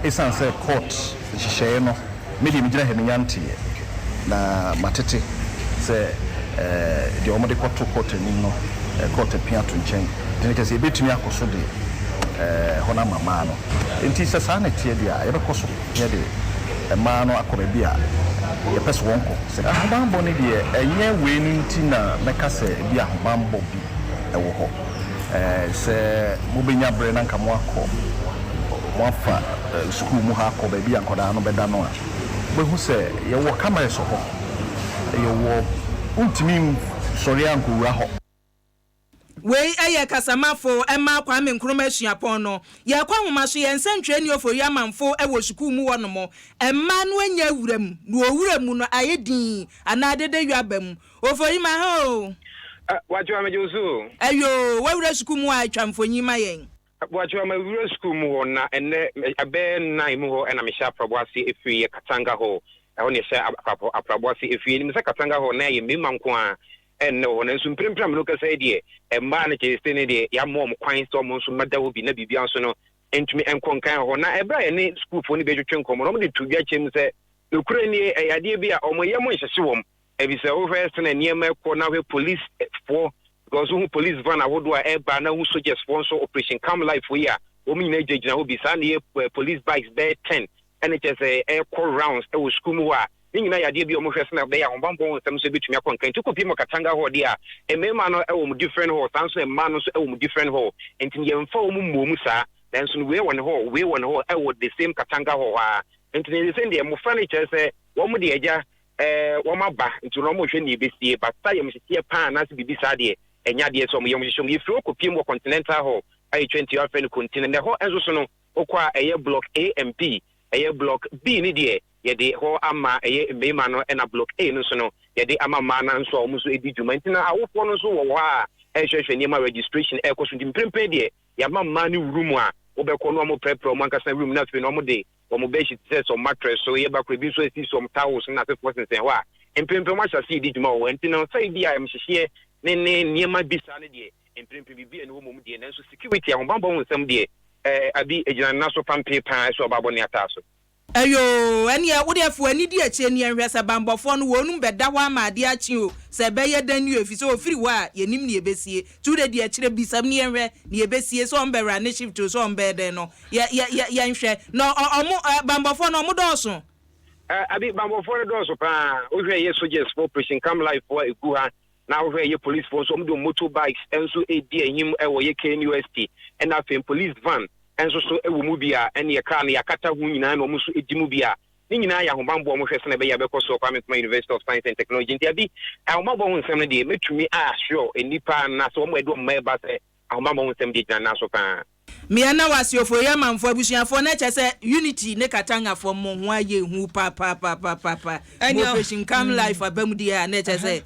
ɛsiane sɛ court nhyehyɛeɛ no, me deɛ megyina ha menya nteeɛ, na matete sɛ deɛ wɔde kɔto court anim no, court apia ato nkyɛn. Nti no kyerɛ sɛ yɛbɛtumi akɔ so de hɔ no ama mmaa no. Enti sɛ saa na ɛteɛ deɛ a, yɛbɛkɔ so na yɛde mmaa no akɔ baabi a yɛpɛ sɛ wɔnkɔ. Sɛ ahobammɔ no deɛ, ɛnyɛ wei no nti na mɛka sɛ ebia ahobammɔ bi wɔ hɔ. Sɛ mobɛnya berɛ na anka moakɔ, moafa sukuu mu ha akɔ baabi a nkwadaa no bɛda no a, mobɛhu sɛ yɛwɔ cameras wɔ hɔ. Yɛwɔ, wontumi nsɔre ara nkɔwura hɔ. Wei yɛ kasamafo ma Kwame Nkrumah Suapɔn no. Yɛkɔ nwoma so, yɛn nsɛntwerɛni Ofori Amanfo wɔ sukuu mu hɔ nom. Mmaa no anya awura mu, na owura mu no ayɛ dinn anaa dede aba mu. Ofori, ma ha oo. Boakyewa, megye wo so oo. Ayoo, w'awura sukuu mu a twa mfonyin ma yɛn. Boakyewa, mawura sukuu mu hɔ na ɛnnɛ ɛbɛyɛ nnan mu hɔ na mehyɛ aprabo ase ɛfiri yɛ Katanga Hall. Ɛhɔ na yɛhyɛ aprabo ase ɛfiri. Yɛnim sɛ Katanga Hall na ɛyɛ mmarima nko ara ɛnnɛ wɔ hɔ nanso mprempren a me ne wo kasa yi deɛ mmaa no kyerɛ sɛ ne deɛ yɛama wɔn kwan sɛ wɔn nso mmɛda hɔ bi na biribiara nso no ntumi nkɔ nkan wɔ hɔ. Na ɛberɛ a yɛne sukuufoɔ no bi retwetwe nkɔmmɔ no wɔde to dwa kyerɛ mu sɛ nokorɛ nie ɛyɛ adeɛ bi a wɔn yam nhyehye wɔn efisɛ wohwɛ sɛnea nneɛma ɛkɔ na wohwɛ policefoɔ because wohu police van ahodoɔ a ɛreba na wohu soldiers foɔ nso operation calm life yi a wɔn nyinaa gyinagyina hɔ bi saa na yɛ police bikes bɛyɛ ten ɛne kyerɛ sɛ ɛrekɔ rounds ɛwɔ sukuu mu hɔ a ne nyinaa yɛ adeɛ bi a wɔhwɛ sɛnea ɛbɛyɛ ahobammɔ ho nsɛm nso ebɛtumi akɔ nkan. Nti wokɔpie mu Katanga hall deɛ a, mmarima no wɔ mu different hall, saa nso na mmaa no nso wɔ mu different hall. Nti no yɛmfa wɔn mmɔ mu saa. Nanso no wei wɔ ne hall, wei wɔ ne hall ɛwɔ the same Katanga hall hɔ ara. Nti no sɛsɛ deɛ mmɔfra no kyerɛ sɛ wɔn deɛ agya eh, wɔn aba nti no wɔn rehwɛ nea ɛbɛsie. But saa yamhyehyeɛ paa anaasɛ biribi saa deɛ ɛnyɛ adeɛ sɛ wɔn yam hyehyɛ wɔn. Yɛfiri hɔ kɔpie mu wɔ Continental Hall a yɛtwa nti afrɛ no Konti no. Na ɛhɔ nso so no wokɔ a ɛyɛ block A and B. Ɛyɛ block B no deɛ yɛde hɔ ama ɛyɛ mmarima no ɛna block A no nso no yɛde ama mmaa no nso a wɔn nso di dwuma. Nti na awofoɔ no nso wɔ hɔ a ɛrehwɛhwɛ nneɛma registration ɛrekɔ so. Nti mprempren deɛ yɛama mmaa no room a wobɛkɔ na wɔprɛprɛ wɔn ankasa room na afei no wɔde wɔn bedsheet te sɛ sɛ wɔn mattress so yɛ bakoro ebi nso asi so wɔn towels ne n'asefoɔ sensɛn hɔ a mprempren wɔahyɛ ase redi dwuma wɔ hɔ. Nti no sɛ ebi a ɛmhyehyeɛ ne ne nneɛma bi saa no deɛ mprempren biribi a ɛni hɔ mmom deɛ nanso security ahobammɔ ho nsɛm deɛ ɛɛ abi egyina ne nan so pampee paa ɛso ɔbaabɔ ne ataa so. Ɛyoo, ɛneɛ wodeɛ fa w'ani di akyire ne yɛnhwɛ sɛ banbɔfoɔ no wɔnom bɛda hɔ ama adeɛ akye o, sɛ ɛbɛyɛ dɛn ni o, ɛfiri sɛ ɔfiri hɔ a yɛnim neɛ ɛbɛsie, nti wodeɛ di akyire bisam ne yɛnhwɛ neɛ ɛbɛsie, sɛ wɔn bɛwura ne shift o, sɛ wɔn bɛyɛ dɛn no, yɛ, yɛ, yɛ, yɛnhwɛ. Na ɔ, ɔmo, ɛ, banbɔfoɔ no ɔmo dɔɔso? Ɛ, abi, banbɔfoɔ no dɔɔso paa, wohwɛ yɛ soldiers foɔ, Operation Calm Life foɔ a ɛgu ha, na wohwɛ yɛ police foɔ nso wɔn de wɔn motor bikes nso redi ahim wɔ yɛ KNUST, ɛna afei police van nso so wɔ mu bi a ɛne yɛ car no yɛakata ho nyinaa na wɔn nso di mu bi a ne nyinaa yɛ ahobanbɔ a wɔhwɛ sɛnea ɛbɛyɛ a ɛbɛkɔ so wɔ Kwame Nkrumah University of Science and Technology. Nti abi ahobanbɔ ho nsɛm no deɛ mɛtumi a assure nnipa anaasɛ wɔn a ɛde wɔn mma ɛba sɛ ahobanbɔ ho nsɛm deɛ gyina nan so paa. Mia na wase ofori amanfo abusuafoɔ na kyɛ sɛ unity ne katanga foɔ mo ho ayɛ hu papaapapapa mo operation calm life aba mu deɛ a na kyɛ sɛ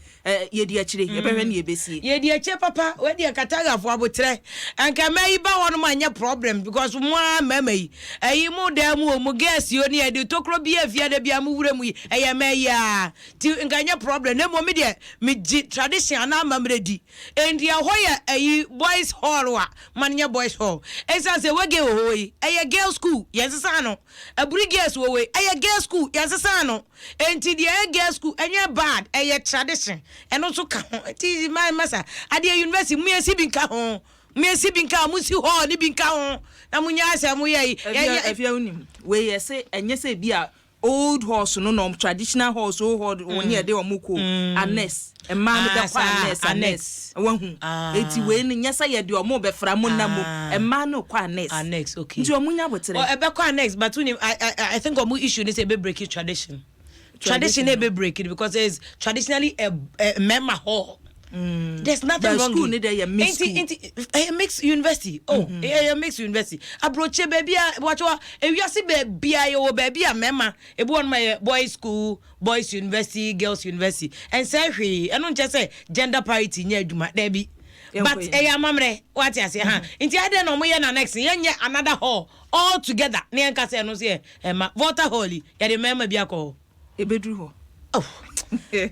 yɛdi akyire yɛbɛhwɛ ne yɛbɛsie. Yɛdi akyire papa wei deɛ katanga foɔ abotrɛ nka mmaa yi ba hɔ nom anyɛ problem because mo ara mmarima yi ɛyi mo dan mu o mo girls yi o ne yɛde tokuro bi afia da bia mo wura mu yi ɛyɛ mmaa yi ara ti nka nyɛ problem na mmom me deɛ megye tradition anaa amammerɛ di Enti ɛhɔ yɛ ayi boys hall a ma no nyɛ boys hall. Esiane sɛ wege wɔ hɔ yi ɛyɛ girls school yɛnsesaa no. Aburi girls wɔ hɔ yi ɛyɛ girls school yɛnsesaa no. Enti deɛ ɛyɛ girls school ɛnyɛ bad ɛyɛ tradition ɛno nso ka ho. Enti ma masa adeɛ university mo yɛnsi bi nka ho. Mo yɛnsi bi nka ho mo nsi hall no bi nka ho na mo nyaa sɛ mo yɛ yi. Afia afia wonim wei yɛse ɛnyɛ sɛ ebi a Old horse no na wɔn traditional horse old horse wɔn yɛ de wɔn kɔ annex mmaa no bɛkɔ annex annex wahu eti wei no nyɛ sɛ yɛde wɔn bɛfra mo nam mu mmaa no kɔ annex annex okay nti wɔn nya abotere. Ɛbɛkɔ annex but wonim I I I think wɔn issue ne sɛ ebe break tradition. Tradition na ebe break it because it's traditionally a mmarima hall. There's nothing But wrong. school ni deɛ yɛ mixed Nti school. nti ɛyɛ mixed university. Oh, ɛyɛ mixed university. Aburokye baabi a wɔatwa ewiase baabi a yɛwɔ baabi a mmarima ebi wɔn ma yɛ boys school, boys university, girls university. Ɛnsɛ hwee, ɛno nkyɛ sɛ gender parity nyɛ adwuma dɛbi. But ɛyɛ amammerɛ, wate ase ha. Nti adeɛ na ɔmo yɛ na next yɛnyɛ another hall all together ne yɛn kasa ɛno so yɛ ɛma Volta Hall yi, yɛde mmarima bi akɔ hɔ. Ebeduru hɔ. Oh.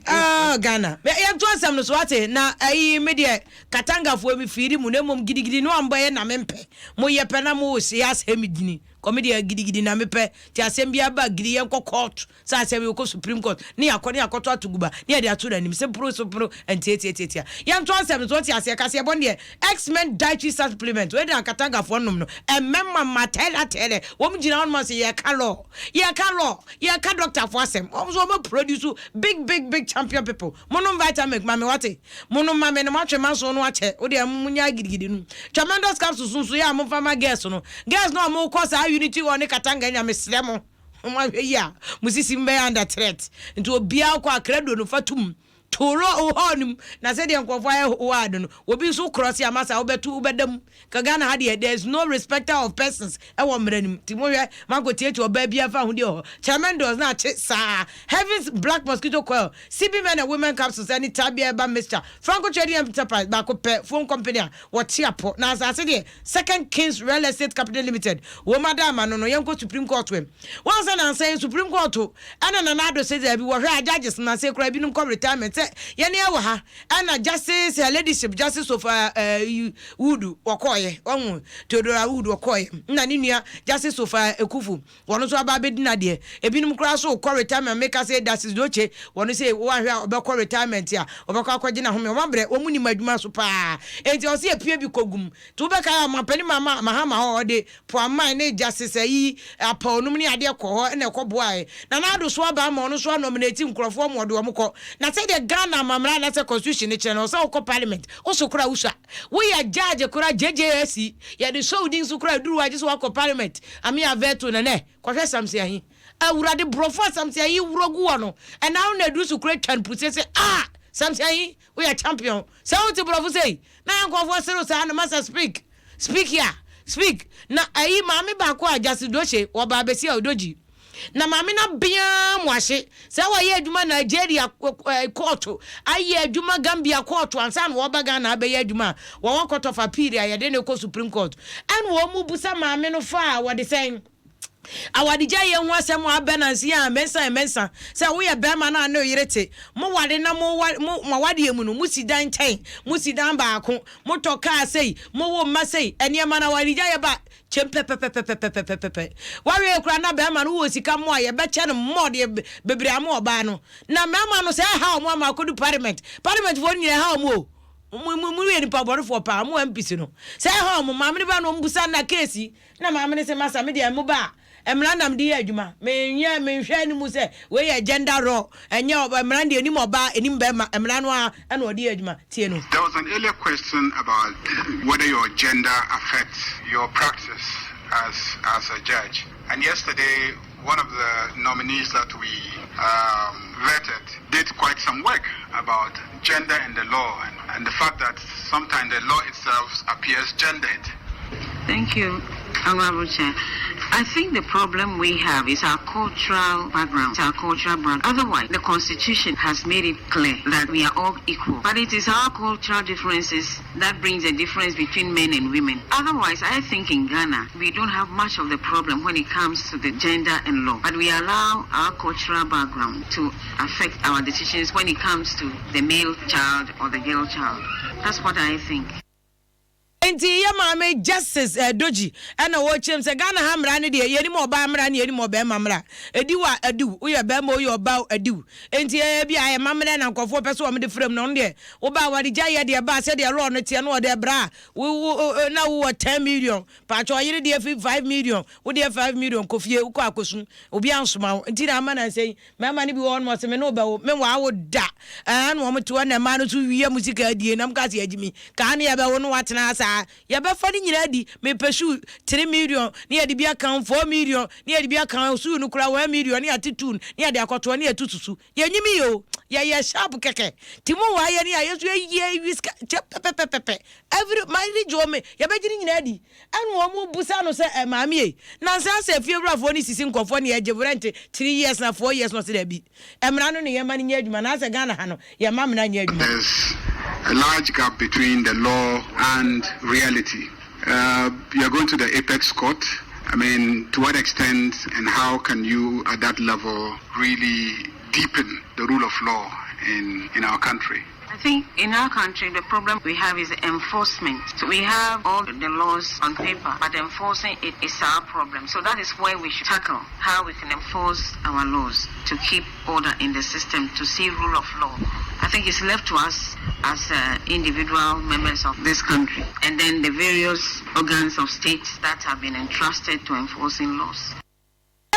Ah, Ghana yɛnto asɛm no so, wate. Na ayi me deɛ, Katangafoɔ mi fiiri mu na mmom gidigidi no ambɔ yɛ na mempɛ moyɛ pɛ na mo se asɛm dini kɔmi deɛ, gidigidi na mepɛ. Nti asɛm bi aba gidi, yɛnkɔ court sɛ asɛm yɛkɔ Supreme Court ne yɛakɔ ne yɛakɔto ato guba ne yɛde ato n'anim sɛ poro so poro ntiatiatiatia. Yɛnto asɛm no so, wote aseɛ. Kaseɛ bɔ deɛ, X-Men dietary supplement wei de Akatangafoɔ nom no ɛmɛma ma tɛlɛtɛlɛ wɔm gyina hɔ nom sɛ yɛka law, yɛka law, yɛka doctorfoɔ asɛm. Wɔm so wɔmɛ produce big big big champion people. Monom vitamin mame, wate, monom mame no moatwe ma nso no akyɛ. Wode munya gidigidi no, tremendous capsules nso yɛ a momfa ma girls no, girls no a mokɔ saa unity hɔ ne Katanga nya, mesrɛ mo, mohwɛ yi a mo sisi mbɛyɛ under threat. Nti obiara kɔ akrado no fa tum toro hɔ nom na sɛdeɛ nkurɔfoɔ ayɛ hɔ ade no, obi nso korɔ se ama sa wobɛto wobɛda mu ka. Ghana ha deɛ, there is no respecter of persons ɛwɔ mmerɛ nim. Nti mohwɛ mankɔ tietie ɔbaa bi afa ahodeɛ hɔ. Tremendous na akye saa Heavens black mosquito coil, CB men and women capsules ɛne tabia ɛba mixture. Franco Trading Enterprise baako pɛ, phone company a wɔte apɔ na asase deɛ, Second Kings Real Estate Company Limited wɔn ada ama no. Yɛnkɔ Supreme Court wɛm wɔn sɛ nansan Supreme Court ɛna Nana Ado sɛ dɛbi wɔhwɛ a judges nansan kora ebinom kɔ retirement sɛ yɛne ɛwɔ ha ɛna Justice Ladyship Justice of Wood wɔkɔɔyɛ, ɔho Theodora Wood wɔkɔɔyɛ, na ne nua Justice of Ekufu wɔn nso aba abɛdi nadeɛ. Ebinom koraa so kɔ retirement. Meka sɛ Justice Doche wɔn sɛ wɔahwɛ a ɔbɛkɔ retirement a ɔbɛkɔ akɔgye n'ahome. Wɔn abrɛ wɔn mu nim adwuma so paa, eti ɔsi epie bi kɔ tí wobɛka yɛ ɔmampanin mama Mahama hɔ, ɔde Poaman ne Justice ayi apɔnum ne adeɛ kɔ hɔ ɛna ɛkɔ boa yɛ. Nana Ado so aba ama ɔno so anominate nkurɔfoɔ ma ɔde wɔn kɔ. Na sɛdeɛ Ghana amammerɛ anaasɛ constitution ne kyerɛ no, ɔsɛ wokɔ parliament woso kora wosua woyɛ judge kora JJSC yɛde sɔ wo din so kora duru agye sɛ wakɔ parliament ame aveto. Nɛnɛ kɔhwɛ Samsi Ahi, Awurade, borɔfo a Samsi Ahi wuro gu hɔ no, ɛna wo na aduru so kora twa no puse sɛ, ah, Samsi Ahi woyɛ champion sɛ wote borɔfo sei na yɛ nkɔfoɔ serew saa no. Masa, speak, speak here, speak. Na ayi maame baako a Justice Doshe wɔba abɛsi a ɔdogyi na maame no bea mu ahye sɛ wɔyɛ adwuma Nigeria court, ayɛ adwuma Gambia court ansa na wɔba Ghana abɛyɛ adwuma a wɔwɔ Court of Appeal a yɛde ne kɔ Supreme Court. Ɛna wɔn mu busa maame no fa a wɔde sɛn awadegya yɛ ho asɛm a abɛ nansi a mɛnsa mɛnsa sɛ woyɛ bɛrima no a ne yere te mo wade na mo wa mo mo awadeɛ mu no, mo si dan nkyɛn, mo si dan baako, mo tɔ kaa sei, mo wo mma sei, nneɛma na awadegya yɛ ba kyɛm pɛpɛpɛpɛpɛpɛpɛ. Wawie kora na bɛrima no wɔ sika mo a yɛbɛkyɛ no mmɔ deɛ bebree ama ɔbaa no. Na mmarima no sɛ ɛha ɔmo ama akɔdu parliament, parliament foɔ nyinaa ɛha ɔmo o. Mo mo mo yɛ nipa bɔrefoɔ paa, mo MPs no sɛ ɛha ɔmo. Maame no ba na ɔmo busa na keesi na maame no sɛ, masa, me deɛ mo ba a mmara nam de yɛ adwuma, menyɛ menhwɛ anim sɛ wei yɛ gender role, ɛnyɛ mmara deɛ anim ɔbaa anim bɛrima, mmara no a ɛna ɔde yɛ adwuma. Tie no. There was an earlier question about whether your gender affects your practice as a judge. And yesterday, one of the nominees that we vetted did quite some work about gender and the law and the fact that sometimes the law itself appears gendered. Thank you, Honorable Chair. I think the problem we have is our cultural background, our cultural background. Otherwise, the Constitution has made it clear that we are all equal. But it is our cultural differences that brings a difference between men and women. Otherwise, I think in Ghana, we don't have much of the problem when it comes to the gender and law. But we allow our cultural background to affect our decisions when it comes to the male child or the girl child. That's what I think. Nti yɛ maame Justice Doji ɛna wɔkyerɛm sɛ Ghana ha mmara no deɛ, yɛnim ɔbaa mmara ne yɛnim ɔbɛrima mmara. Ɛdi wa adiw, woyɛ bɛrima, woyɛ ɔbaa, adiw. Nti ɛyɛ bi a yɛ mammerɛ na nkɔfoɔ pɛ sɛ wɔn de frɛ mu na ɔno deɛ woba wɔde gya yɛ deɛ ba sɛdeɛ lɔɔ no teɛ no, wɔde bra wo wo na wowɔ 10 million paatwa, ɔyere deɛ fi 5 million, wodeɛ 5 million kɔ fie, wokɔ akɔsu obi ansoma wo. Nti na ama na nsɛn mmarima no bi wɔ hɔ nom ɔsɛ me ne wobɛwo me waa wo da ɛɛ na wɔn te hɔ na mmaa no nso wie mu sika adie nam ka se agyimi kaa ne yɛbɛwo no watena saa. saa. Yɛbɛfa ne nyinaa adi. Mepɛ shoe 3 million ne yɛde bi aka ho, 4 million ne yɛde bi aka ho, shoe no koraa 1 million ne yɛate two ne yɛde akɔtoɔ ne yɛtu susu. Yɛnyim yie o, yɛyɛ sharp kɛkɛ. Nti mo waa yɛne a yɛnso yɛyɛ wi sika kyɛ pɛpɛpɛpɛ. Every marriage wɔ me, yɛbɛgye ne nyinaa adi. Ɛna wɔn busa no sɛ, ɛ maame ei, nansa asɛ fie wurafoɔ no sisi nkurɔfoɔ ne yɛgye rent 3 years na 4 years na ɔse dabi. Mmara no ne yɛma no nyɛ adwuma na asɛ Ghana ha no yɛmma mmara nyɛ adwuma. There's a large gap between the law and reality. Uh, you're going to the apex court. I mean, to what extent and how can you, at that level, really deepen the rule of law in, in our country? I think in our country, the problem we have is enforcement. So we have all the laws on paper, but enforcing it is our problem. So that is where we should tackle how we can enforce our laws to keep order in the system, to see rule of law. I think it's left to us as individual members of this country and then the various organs of state that have been entrusted to enforcing laws.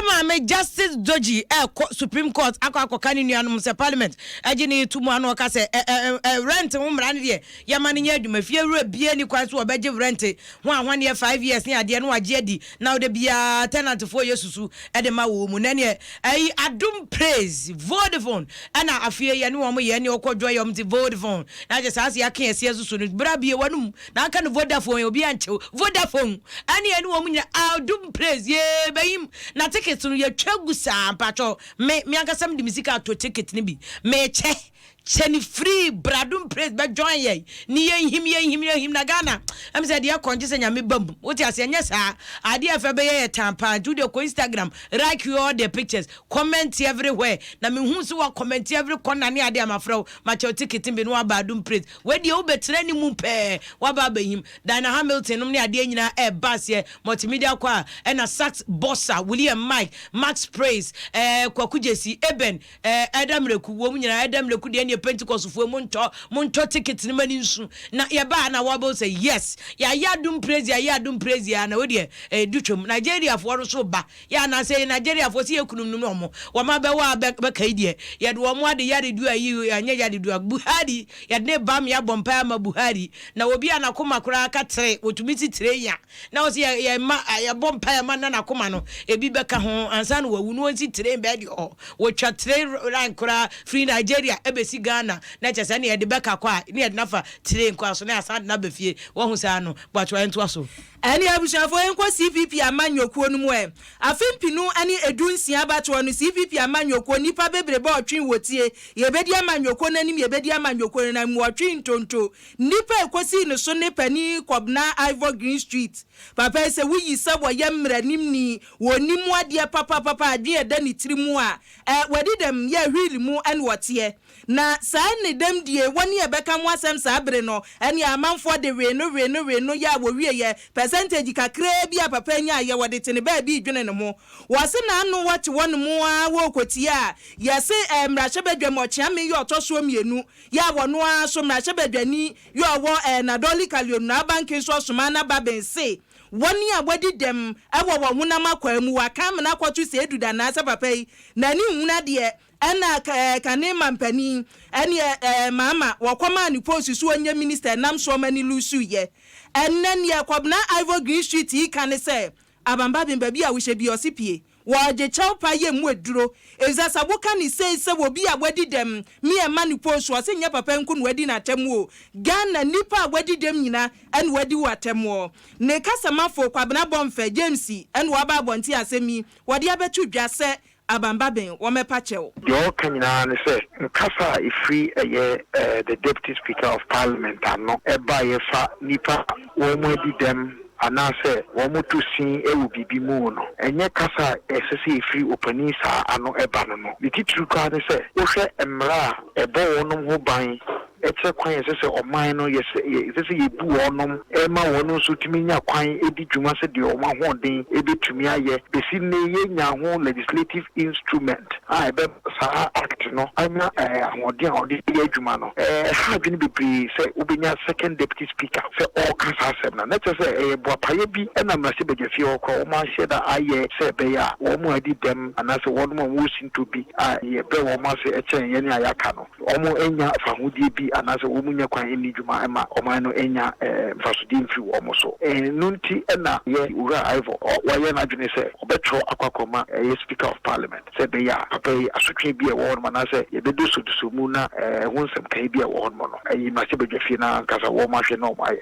Maame Justice Dzodzi ɛkɔ Supreme Court akɔ akɔka ne nuanom sɛ Parliament agye ne to mu ano ɔka sɛ ɛ ɛ rent ho mmara no deɛ yɛma no nyɛ adwuma. Fie wura bie ni kwan so wɔbɛgye rent ho ahwaneɛ 5 years ne adeɛ no wagye adi na wode biara tenantfoɔ yɛ susu ɛde ma wɔ mu. Na neɛ ɛyi Adom Praise Vodafone ɛna afei yɛ ne wɔn yɛ ne ɔkɔ dwa yɛ wɔn ti Vodafone na kyɛ saa se yɛaka yɛseɛ soso no bra bie wɔnum na aka no Vodafone obi ankyɛw Vodafone ɛne yɛ ne wɔn nyina Adom Praise yɛ bɛyim na ticket no yɛtwa gu saa. Mpatwɔ me ankasa mede me sika ato ticket no bi mekyɛ kyɛ ne free. Bra Adom Praise bɛ join yɛ ne yɛnhim yɛnhim yɛnhim na Ghana ɛm sɛ deɛ kɔngye sɛ Nyame ba mu wote ase. Ɛnyɛ saa adeɛ ɛfɛ bɛyɛ yɛ tan paa. Nti wode kɔ Instagram, like all the pictures, comment everywhere na mehu sɛ wa comment every corner ne adeɛ amafrɛ wo makyɛw ticket bi ne waba Adom Praise. Wadeɛ wobɛtena ne mu pɛɛ waba abɛhim Diana Hamilton nom ne adeɛ nyinaa ɛɛba aseɛ multimedia kɔ a ɛna Sax Bossa William Mike Max Praise Kwaku Jesi Eben ɛda mmerɛku wɔm nyinaa ɛda mmerɛku deɛ neɛ Pentecostfoɔ mu ntɔ montɔ ticket no ma ne nsu na yɛbaa na wɔbɛwo sɛ yes, yɛayɛ Adom Praise, yɛayɛ Adom Praise a na wodeɛ ɛdu twam. Nigeriafoɔ no so ba yɛ anaasɛ Nigeriafoɔ sɛ yɛkunum nom ɔmo wɔma bɛwɔ a bɛka yi deɛ yɛde wɔn ade yaredu ayi ɛnyɛ yaredu a Buhari yɛde ne bam yɛabɔ mpae ama Buhari na obi a n'akoma koraa ka tere wɔtumi si tere ya na wɔsɛ yɛ yɛma yɛbɔ mpae ama na n'akoma no ebi bɛka ho ansa na wawu na wɔnsi tere bɛɛ deɛ hɔ wɔtwa tere line koraa firi Nigeria ɛbɛsi Ghana na kyɛ sɛ ne yɛde bɛka kɔ a ne yɛde nafa tere nkɔ so na yɛasan de naba fie. Wɔho saa no bɔatwa yɛntoa so. Ɛne abusuafoɔ, yɛnkɔ CPP amanyɔkuo no mu. Ɛ afe 2016 abatoɔ no, CPP amanyɔkuo nipa bebrebe ɔtwe wɔ tie yɛbɛdi amanyɔkuo no anim, yɛbɛdi amanyɔkuo no anim wɔtwe ntonto. Nipa ekosi ne so ne panin Kwabena Ivor Greenstreet. Papa yi sɛ woyi sɛ wɔyɛ mmeranimni wɔnim adeɛ papapapa, adwene ɛda ne tiri mu a ɛ wɔde dɛm yɛ hwili mu ɛna wɔteɛ na saa ne dɛm die wɔne ɛbɛka ho asɛm saa bere no ɛne amanfoɔ de wee no wee no wee no yɛ a wɔwie yɛ percentage kakraa bi a papa nya yɛ wɔde te ne baabi dwene ne ho. Wɔse n'ano wɔte wɔ ne mu a wɔrekɔtie a yɛse mmarahyɛbadwam ɔkyeame yɛ ɔtɔ soɔ mmienu yɛ a wɔno ara so mmarahyɛbadwani yɛ ɔwɔ Nadowli Kaleo Abanke nso ɔsoma n'aba bɛnse wɔne a wɔadi dɛm ɛwɔ wɔn honam akwaa mu waka amena akɔto sɛ edu da anaasɛ papa yi n'ani nhuna deɛ ɛna kane mampanin ɛne maama wɔkɔmaa ne post so ɔnyɛ minister nam so ɔma ne lose yɛ. Ɛnɛ neɛ Kwabena Ivor Greenstreet yi ka ne sɛ abamba ben baabi a wohyɛ bi ɔse pie wɔgye kyɛw pa yɛ mu aduro efisɛ sɛ woka ne sei sɛ obi a wadi dɛm mi ɛma ne post, ɔse nyɛ papa nko na wadi n'atɛm o, Ghana nipa a wadi dɛm nyina ɛna wadi wɔ atɛm o. Ne kasamafo Kwabena Bɔnfɛ James ɛna waba abɔnten asɛm yi wɔde abɛto dwa sɛ abamba ben wɔmɛpa kyɛw. Deɛ ɔka nyinaa ne sɛ nkasa a ɛfiri ɛyɛ the Deputy Speaker of Parliament ano ɛba yɛfa nipa wɔn mu adi dɛm anaasɛ wɔn mo to sin ɛwɔ biribi mu no, ɛnyɛ kasa a ɛsɛ sɛ ɛfiri ɔpanin saa ano ɛba no. Ne titiri koraa ne sɛ wohwɛ mmara a ɛbɔ wɔnom ho ban, ɛkyerɛ kwan ɛsɛ sɛ ɔman no yɛsɛ ɛsɛ sɛ yɛbu wɔnom ɛma wɔn nso tumi nya kwan ɛdi dwuma sɛ deɛ wɔn ahoɔden ɛbɛtumi ayɛ. Bɛsi nne yɛnya ho legislative instrument a ɛbɛ saa act no anya ahoɔden a ɔde yɛ adwuma no. Ɛha adwene bebree sɛ wobɛnya second Deputy Speaker sɛ ɔreka saa asɛm no na kyerɛ sɛ ɛyɛ boapayɛ bi ɛna mmarahyɛbadwa fie hɔ koraa wɔn ahyɛ da ayɛ sɛ ɛbɛyɛ a wɔn a adi dɛm anaasɛ wɔn a wɔwɔ sinto bi a yɛbrɛ wɔn ase ɛkyɛn yɛn a yɛaka no wɔn anya fahodie bi. anaasɛ wɔn nnya kwan nni dwuma mma ɔman no nnya mfasodeɛ mfiri wɔn so. Ɛno nti na yɛ Owura Ivor wayɛ n'adwene sɛ ɔbɛtwerɛ akɔ akɔma ɛyɛ Speaker of Parliament sɛ ɛbɛyɛ a papa yi asotwe bi a ɛwɔ hɔnom anaasɛ yɛbɛdosɔdosɔ mu na ɛho nsɛmkaeɛ bi a ɛwɔ hɔnom no ayi mmarahyɛbadwafie no ankasa wɔn ahwɛ na wɔn ayɛ.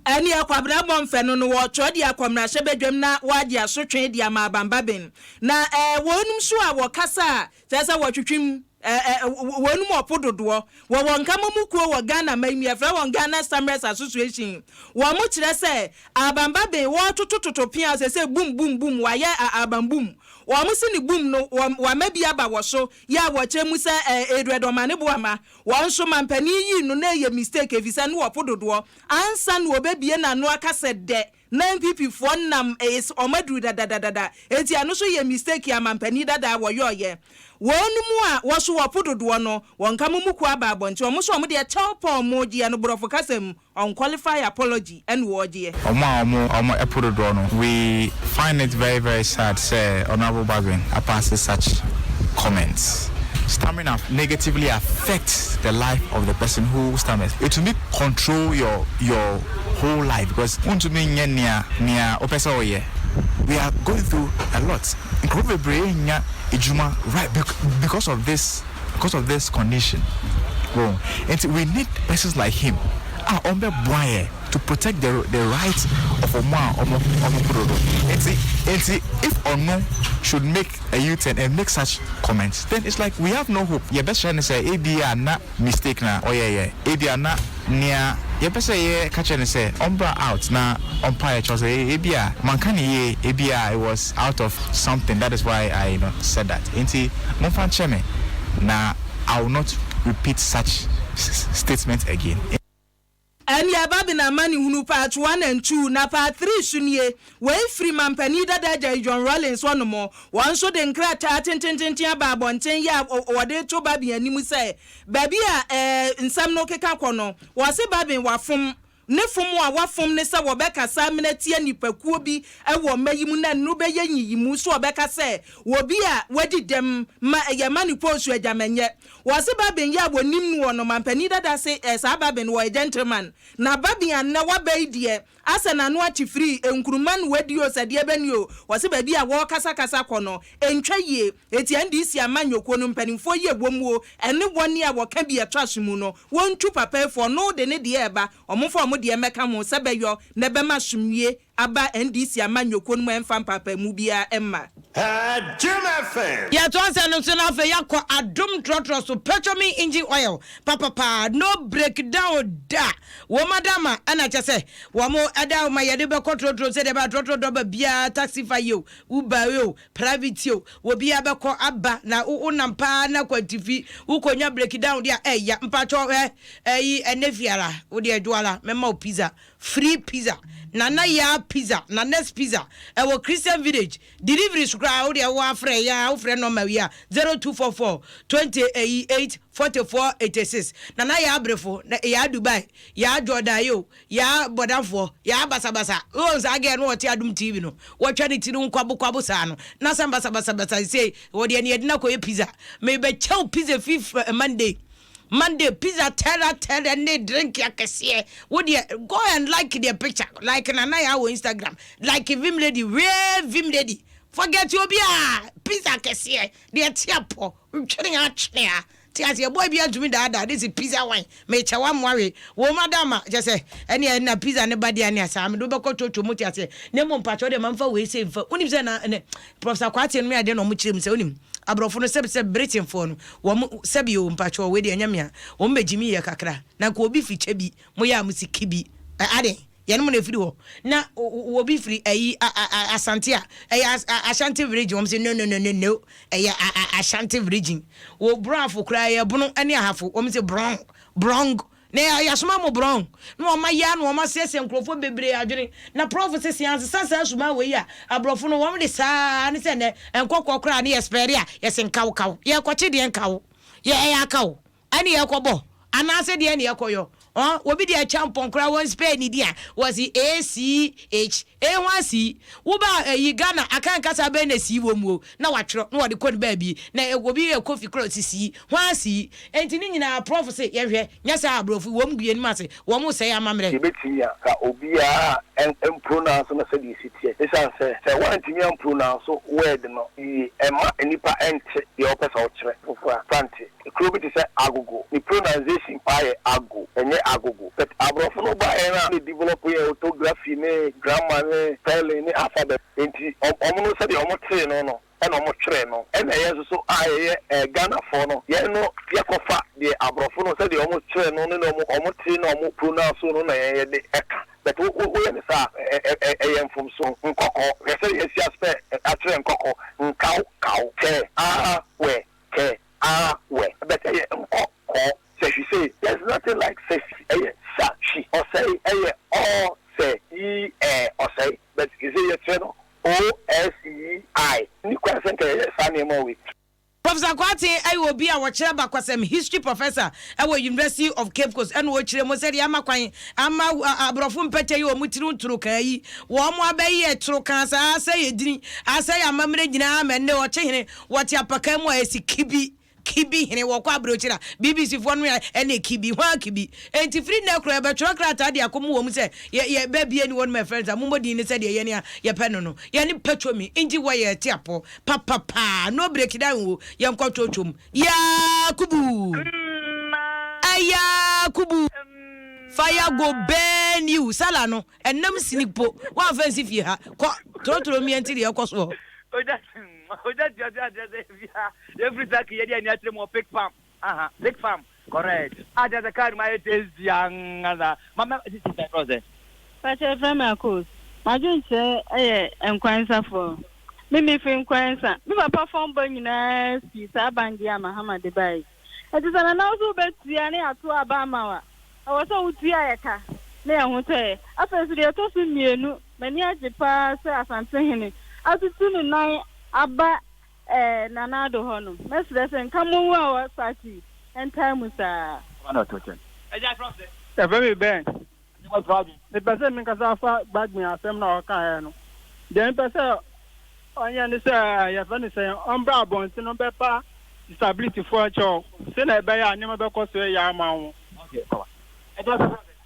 Ɛneɛ Kwabena Bɔmfɛ no no wɔɔtwerɛ de akɔ mmarahyɛbadwam na wɔagye asotwe de ama Abambaben. Na ɛɛ wɔnom nso a wɔkasa a kyerɛ sɛ wɔtwetwem ɛɛ wɔnom ɔpo dodoɔ. Wɔwɔ nkamomu kuo wɔ Ghana man mu yɛfrɛ wɔn Ghana Stammerers Association. Wɔn kyerɛ sɛ Abambaben wɔɔtotototo pea sɛsɛ bum bum bum wɔayɛ a Aban boom. Wɔn se ne boom no wɔ wɔama bi aba wɔ so yɛ a wɔkyerɛ mu sɛ ɛɛ Edward Omane Boamah wɔn nso mampanin yii no na ɛyɛ mistake efisɛ ne wɔpo dodoɔ ansa na wɔbɛbie n'ano aka sɛ dɛ na NPP foɔ nam ɛyɛ wɔn aduru dadadadada eti ɛno nso yɛ mistake a mampanin dada wɔyɔɔyɛ. Wɔn mu a wɔso wɔpo dodoɔ no wɔn nka mo mu kuo aba abɔnten wɔn nso wɔn deɛ kyɛw pɔn mo gyeɛ no borɔfo kasa mu unqualified apology ɛna wɔgyeɛ. Ɔmo a ɔmo ɛpo dodoɔ no, we find it very very sad sɛ Honourable Bagbin apass such comments. Stammering negatively affects the life of the person who stammers. Ɛtumi control your whole life because wontumi nyɛ nea wopɛ sɛ ɔyɛ. We are going through a lot. Nkurɔfoɔ bebree nya edwuma right because of this condition. Well, and we need persons like him a ɔmbɛboa yɛ to protect the rights of ɔmo a ɔmo po dodo. Nti if ɔno should make a U-turn and make such comments, then it's like we have no hope. Yɛbɛhyɛ no sɛ ebi a na mistake na ɔyɛyɛ, ebi a na nea yɛpɛ sɛ yɛ ka kyerɛ no sɛ ɔmbra out na ɔmpa yɛ kyerɛ sɛ ebi a manka ne yie, ebi a it was out of something, that is why I said that. Nti momfa nkyɛ me na I will not repeat such statement again. Ɛne ɛba bi na ama ne hunu part one and two na part three so nie. Wei firi mampanin dada agya John Rawlings hɔnom. Wɔn nso de nkrataa tentententen aba abɔnten yɛ a wɔde to Bagbin anim sɛ baabi a nsɛm no keka kɔ no, wɔse Bagbin wafom ne fom a wafom ne sɛ wɔbɛkasa amena tia nipakuo bi wɔ mma yi mu na nnuro bɛyɛ nyiyimu so wɔbɛka sɛ wɔbi a wadi dɛm ma ɛyɛ ma ne poosu agyamanyɛ. Wɔse Bagbin yɛ a wɔnim no wɔ no mampanin dada se saa Bagbin wɔyɛ gentleman na Bagbin a nnɛ waba yi deɛ asɛ n'ano ate firi nkuruma no wadi o sɛdeɛ bɛni o. Wɔse baabi a wɔrekasakasa kɔ no ntwa yie, eti NDC amanyɔkuo no mpanimfoɔ yi ɛwɔ mu o ɛne wɔn a wɔka bi ɛtɔ aso mu no wɔntu papaefoɔ no de ne deɛ ɛba ɔmo fa ɔmo deɛ mɛka ho sɛ bɛyɔ na ɛbɛma asomdwie aba NDC amanyɔkuo no mu ɛmfa mpaapaemu biara ɛmma. Jim FM. Yɛto asɛ no nso no afei yɛakɔ Adom trɔtrɔ so. Petromin engine oil papapaa, no breakdown da. Wɔn adama ɛna kyɛ sɛ wɔn ɛda ma yɛde bɛkɔ trɔtrɔ sɛdeɛ ɛbɛyɛ trɔtrɔ dɔba biara, taxi fa yi o, Uber yi o, private yi o, obiara bɛkɔ aba na wonam paa na kwantifi wokɔnya breakdown deɛ a ɛya mpakyɛ ɛ ɛyi ɛnɛ fiara wode adwoala mɛma wo pizza, free pizza, Nana Yaa Pizza, Nana's Pizza ɛwɔ Christian Village. Delivery so koraa wode ɛwɔ afrɛ ya wofrɛ nɔma wi a 0244 28 44 86. Nana Yaa abrefo na yaa Dubai, yaa Jordan yi o, yaa bɔdamfoɔ, yaa basabasa wɔn saa gɛɛ no wɔte Adum TV no wɔtwa ne ti no nkwabokwabo saa no na sɛm basabasabasa sei wɔde ɛne yɛde no akɔyɛ pizza. Mebɛkyɛw pizza fi Monday, Monday pizza tɛra tɛra ne drink akɛseɛ. Wo deɛ go and like the picture, like Nana Yaa wɔ Instagram, like Vim Lady, wee Vim Lady, forget obi a pizza kɛseɛ deɛ te apɔ ntwene atwene a te aseɛ boy bi antumi daadaa. This is pizza wine mekyɛ wa mmoawe wɔn madama kyɛ sɛ ɛne ɛna pizza ne ba deɛ ne asaa mede wobɛkɔ twotwo mu te aseɛ na mmom mpakyɛ wode mamfa wei sɛ mfa wonim sɛ na ɛnɛ Professor Kwate no me adeɛ na ɔmo kyerɛ mu sɛ wonim aborɔfo no sɛbi sɛ Britainfoɔ no wɔn sɛbi o mpakyɛ wei deɛ ɛnyɛ mea wɔn bɛgyimi yɛ kakra na nka obi fi kyɛ bi mo yɛ a mo si ki bi ɛ adeɛ yɛn mo na efiri hɔ na obi firi ɛyi Asante a ɛyɛ Ashanti region, wɔn sɛ no, no, no, no, no, ɛyɛ Ashanti region. Wɔ Brɔafo koraa yɛ Bono ɛne Ahafo, wɔn sɛ Brɔn Brɔng na yɛasoma mo Brɔn na wɔn ayɛ na wɔn asiesie nkurɔfoɔ bebree adwene na Prof sɛ si ansesa saa suma wɔ yi a aborɔfo no wɔn de saa ne sɛ nɛ nkɔkɔɔ koraa ne yɛ spɛre a yɛsɛ nkawkaw yɛkɔkye deɛ nkaw yɛ ɛyɛ akaw ɛne yɛkɔbɔ anaasɛ deɛ ne yɛkɔyɔ. Ɔn, obi de Acheampong koraa wɔn spell ne din a, wɔse A-C-H, A ho a-C. Woba ayi Ghana, Akan kasa bɛn na C wɔ mu o? Na watwerɛ na wɔde kɔ ne baabi. Na obi yɛ Kofi koraa ɔse C ho a-C. Enti ne nyinaa Prɔfo se yɛnhwɛ, nyɛ saa a aborɔfo yi wɔn gu yɛn anim ase, wɔn resɛe amammerɛ. Yɛbɛtumi a, ka obiara mpronounce no sɛdeɛ ɛsi teɛ. Ɛsiane sɛ, sɛ woantumi ampronounce word no yie, ɛmma nnipa nte deɛ wopɛ sɛ wokyerɛ. Foforɔ a, Fante. Kuro bi te sɛ Agogo, ne pronunciation paa yɛ Ago, ɛnyɛ Agogo. But aborɔfo no baeɛ no a na develop yɛ orthography ne grammar ne spelling ne alphabet. Nti wɔn no sɛdeɛ wɔn tee no no ɛna wɔn twerɛ no. Ɛna yɛn nso so a yɛyɛ eh, Ghanafoɔ no, yɛn no yɛkɔfa deɛ aborɔfo no sɛdeɛ wɔn twerɛ no ne na wɔn wɔn te na wɔn pronounce no na yɛn yɛde ɛka. But wo wo woyɛ no saa a, ɛ ɛ ɛyɛ mfomso. Nkɔkɔ, hwɛ sɛdeɛ yɛasi aspɛ akyerɛ nkɔkɔ, nkaw, kaw, kɛ, aa, wɛ, kɛ, Ah wɛ but ɛyɛ nkɔ kɔɔ sɛ hwi sei there's nothing like sɛ hwi ɛyɛ sa hwi ɔsɛe ɛyɛ ɔ sɛ yi ɛ ɔsɛe but sesei yɛkyerɛ no O S E I nni kwan sɛ nka yɛyɛ saa nneɛma wei. Professor Kwarteng yɛ obi a ɔkyerɛ abakɔsɛm, history professor, wɔ University of Cape Coast ɛna ɔkyerɛ mu sɛdeɛ ama kwan ama aborɔfo mpɛtɛ yi wɔn tiri ntorokaa yi wɔn abɛyɛ torokaa saa asɛe edini asɛe amammerɛ nyinaa ama ɛnnɛ ɔkyehene Wɔte apakan mu a esi kibi, kibi hene, wɔkɔ aburokyire a, BBC foɔ no a ɛne kibi, hwan kibi? Enti firi nnɛ korɔ yɛbɛtwerɛ krataa de akɔmu wɔn sɛ yɛ, yɛ, bɛ bie ne wɔnom a ɛfrɛ no saa, mommɔ din no sɛdeɛ yɛn a yɛpɛ no no, yɛne Pachomi, nti wɔ yɛ te apɔ, papapaa, no break down o, yɛnkɔ twotwom, Yakubu! Ayakubu! Fire go burn you, Salah no, ɛnam sini po, woamfa nsi fie ha, kɔ, torotoro mmea nti deɛ ɛkɔ soɔ. Ogya tua tua kyerɛ sɛ ebia yɛfiri Turkey yɛde ani akyerɛ mu wɔ pig farm aha pig farm correct a kyerɛ sɛ car no mu ayɛ tasty ankasa mama sisi sɛ ɛfrɛ sɛ. Pakyɛ yɛfrɛ me Akos. M'adwenkyerɛ yɛ Nkwansafoɔ. Me mefiri Nkwansa. Me papa fɔmbɔ nyinaa firi saa bank yi a Mahama de baeɛ yi. Ɛnti sɛ Nana wo so wobɛtua na yɛato aba ama wo a, ɛwɔ sɛ wotua yɛ ka na yɛn ho tɔ yɛ. Afei nso deɛ ɛtɔ so mmienu, M'ani agye paa sɛ Asantehene atutu ne nan aba eh Nana Addo hɔ nom. Mɛsrɛ sɛ nka mo a wɔ party ntaa mu saa. Yɛfrɛ me Ben. Mepɛ sɛ mekasa fa Bagbin asɛm no a ɔkaeɛ no. Deɛ mepɛ sɛ ɔnyɛ ne sɛ yɛfrɛ no sɛn, ɔmbra abɔnten na ɔmbɛpa disability foɔ kyɛw sɛnea ɛbɛyɛ a nneɛma bɛkɔ so yie ama wɔn.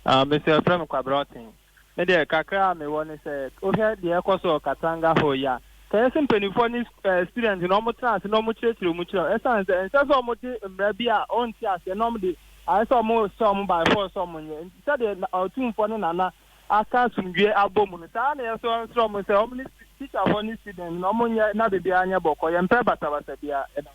Ah, mese wɔfrɛ me Kwabena Ɔten. Me deɛ kakra a mewɔ ne sɛ wohwɛ deɛ ɛkɔ so wɔ Katanga hɔ yi a, ka ɛyɛ sɛ mpanimfoɔ ne eh, student no wɔtena ase na wɔkyerɛkyerɛ wɔn kyerɛ ɛsiane sɛ ɛnsɛ sɛ wɔde mmara bi a wɔnte aseɛ na wɔde ayɛ sɛ wɔhyɛ wɔn by force sɛ wɔnyɛ. Nti sɛdeɛ ɔtumfoɔ ne nana aka asomdwoeɛ abɔ mu no, saa na yɛsɔ srɛ wɔn sɛ wɔn ne teacherfoɔ ne student no wɔnyɛ na biribiara nyɛ bɔkɔ. Yɛmpɛ basabasa biara. Ɛda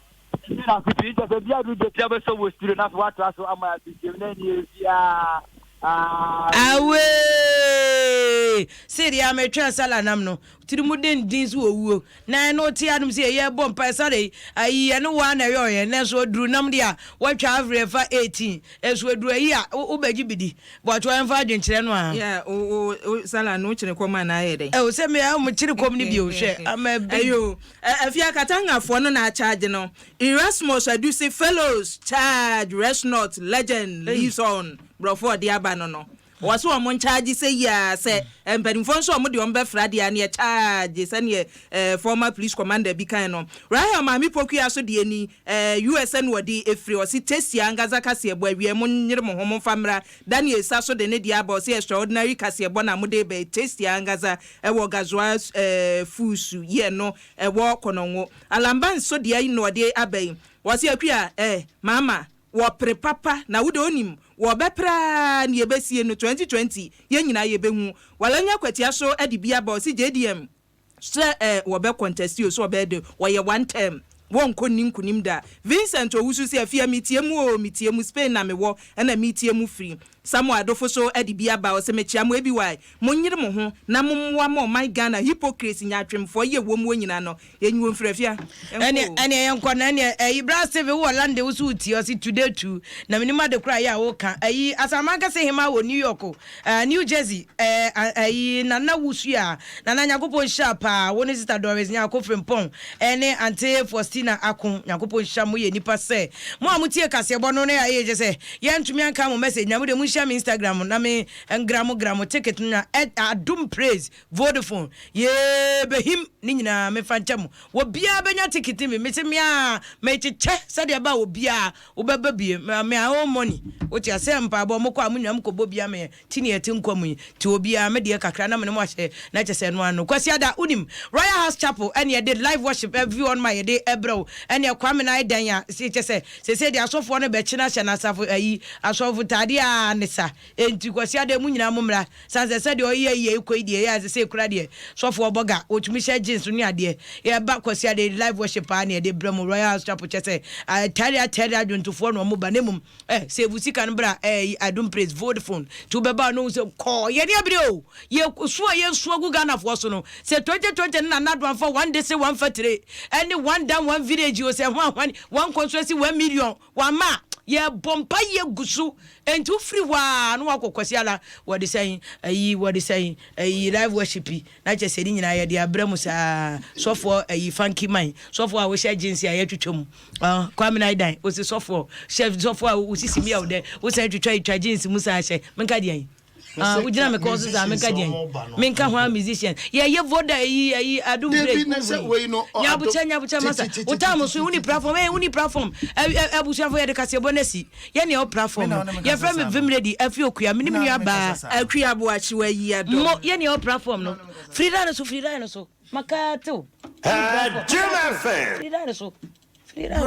Awee! Sedeɛ a metwɛn sala nam no, tiri mu denden so owuo. Na ɛne wote anom sɛ yɛyɛ bɔ mpae sala yi, ayi ɛne wo ara na ɛyɛ ɔyɛ. Nanso aduru nam deɛ a, woatwa afiri ɛfa 18. Nso aduru ayi a, wobɛgye bi di. Bɔtɔ ɛmfa adwenkyerɛ no a. Yeah, o o o sala no kyerɛ kɔm anaa ayɛ dɛn? Ɛwɔ sɛ me a mo kyerɛ kɔm no bio hwɛ ama bi. Ɛyo, afia Katangafoɔ no na charge no. Erasmus Adusi fellows charge rest not legend lives on brɔfo ɔde aba no no. Wɔ so wɔn nkyagye sɛ yi a sɛ mpanimfoɔ nso wɔn de wɔn bɛfra deɛ neɛ charge sɛneɛ eh, former police commander bi kan no. Rahel Maame Pokuya so deɛ ni eh, US na ɔde efiri ɔse Tesia ankasa kaseɛbɔ awiɛ mo nyere mo ho mo nfa mmra Daniel Sa so de ne deɛ aba ɔse extraordinary kaseɛbɔ na mode ba yi Tesia ankasa ɛwɔ Gazoa eh, Fusu yɛ no ɛwɔ Kɔnɔngo Alamba nso deɛ na ɔde aba yi ɔse Akua eh, Mama Wɔpere papa na wo de onim wɔbɛpere aa nea ɛbɛsie no 2020 yɛn nyinaa yɛbɛhu. Walanya kwatia so de bi aba ɔse JDM sɛ eh wɔbɛ contest o sɛ ɔbɛyɛ de wɔyɛ one term wɔnkɔ nni nkunim da. Vincent Owusu se Afia metie mu oo metie mu Spain na mewɔ ɛna metie mu firi. Samuel Adofo so de bi aba ɔse mekyea mo ABY monyere mo ho na mommoa ma ɔman Ghana hypocrites nyaatwemfoɔ yɛ wɔm wɔ nyinaa no Yɛnyi wo mfiri afia. Ɛneɛ ɛneɛ yɛnkɔ na ɛneɛ ɛyi bra Stephen wowɔ London wo so wotie ɔse today too na menim ade koraa yɛ a woka ɛyi Asaman kɛse hemaa wɔ New York o ɛɛ New Jersey ɛɛ ɛyi Nana Wusu a Nana Nyankopɔn nhyira paa wo ne sister Doris Nyarko Frimpong ɛne Auntie Faustina. Christina Ako, Nyankopɔn nhyira mo yɛ nipa sɛ mo a motie kaseɛbɔ no na ɛyɛ kyɛ sɛ yɛntumi anka mo message na mo deɛ monhyia me Instagram na me ngra mo gra mo ticket no na Adom Praise Vodafone yɛbɛhim ne nyinaa mefa nkyɛ mo obiara bɛnya ticket mi mese me a mekyekyɛ sɛdeɛ ɛba obiara wobɛba bie me a own money wote asɛ mpaebɔ mokɔ a mo nyinaa mokɔbɔ bia me Ti ne yɛte nkwa mu yi te obiara me deɛ kakra na mene mo ahyɛ na kyɛ sɛ ɛno ano Kwasiada wonim Royal House Chapel ɛne yɛde live worship ɛvi hɔ nom a yɛde ɛbrɛ wo ɛneɛ Kwame na ayɛ dan a se kyɛ sɛ sesei deɛ asɔfoɔ no bɛkye no ahyɛ no asafo ayi asɔfo ntaadeɛ a ne sa enti Kwasiada mo nyinaa mo mmra sane sɛ sɛdeɛ ɔyɛ yɛ kɔ yi deɛ ɛyɛ a sesei kora deɛ sɔfoɔ bɔ ga wɔtumi hyɛ jeans ne adeɛ yɛba Kwasiada live worship paa ne yɛde brɛ mo Royal House Chapel kyɛ sɛ atare atare adwontofoɔ na wɔn ba na mmom Eh save sika no bra eh Adom Praise Vodafone nti wobɛba no sɛ kɔɔ yɛne abere o yɛ su a yɛsu agu Ghanafoɔ so no sɛ 2020 no Nana Addo amfa one district one factory ɛne one dam one village o sɛ ho ahwane one constituency 1 million wama a yɛbɔ mpa yɛ gu so nti wofiri hɔ a na wakɔ Kwasi ala wɔde sɛn ayi wɔde sɛn ayi live worship yi na kyɛ sɛ ne nyinaa yɛde abrɛ mu saa sɔfoɔ ayi funky man sɔfoɔ a wohyɛ jeans a yɛtwitwa mu. Ah, Kwame na dan, ose sɔfoɔ, hyɛ sɔfoɔ a wosisi mi a wodɛ, wosan twitwa twa jeans mu san hyɛ, menka deɛn? Ah, wogyina me kɔn so saa, menka deɛn? Menka ho a musician. Yɛyɛ voda ayi ayi adum break. Nyabukyɛ nyabukyɛ masa. Wotaa mo so, woni platform, eh, woni platform. Abusuafo yɛde kaseɛbɔ no asi. Yɛ nea wo platform no. Yɛfrɛ me Vim Lady, afi Okua, me ne me nua baa. Akua Boakye wayi adom. Mo, yɛ nea wo platform no. Firi line no so, firi line no so. Maka tew. Jim FM. Firi line no so. Firi line no so.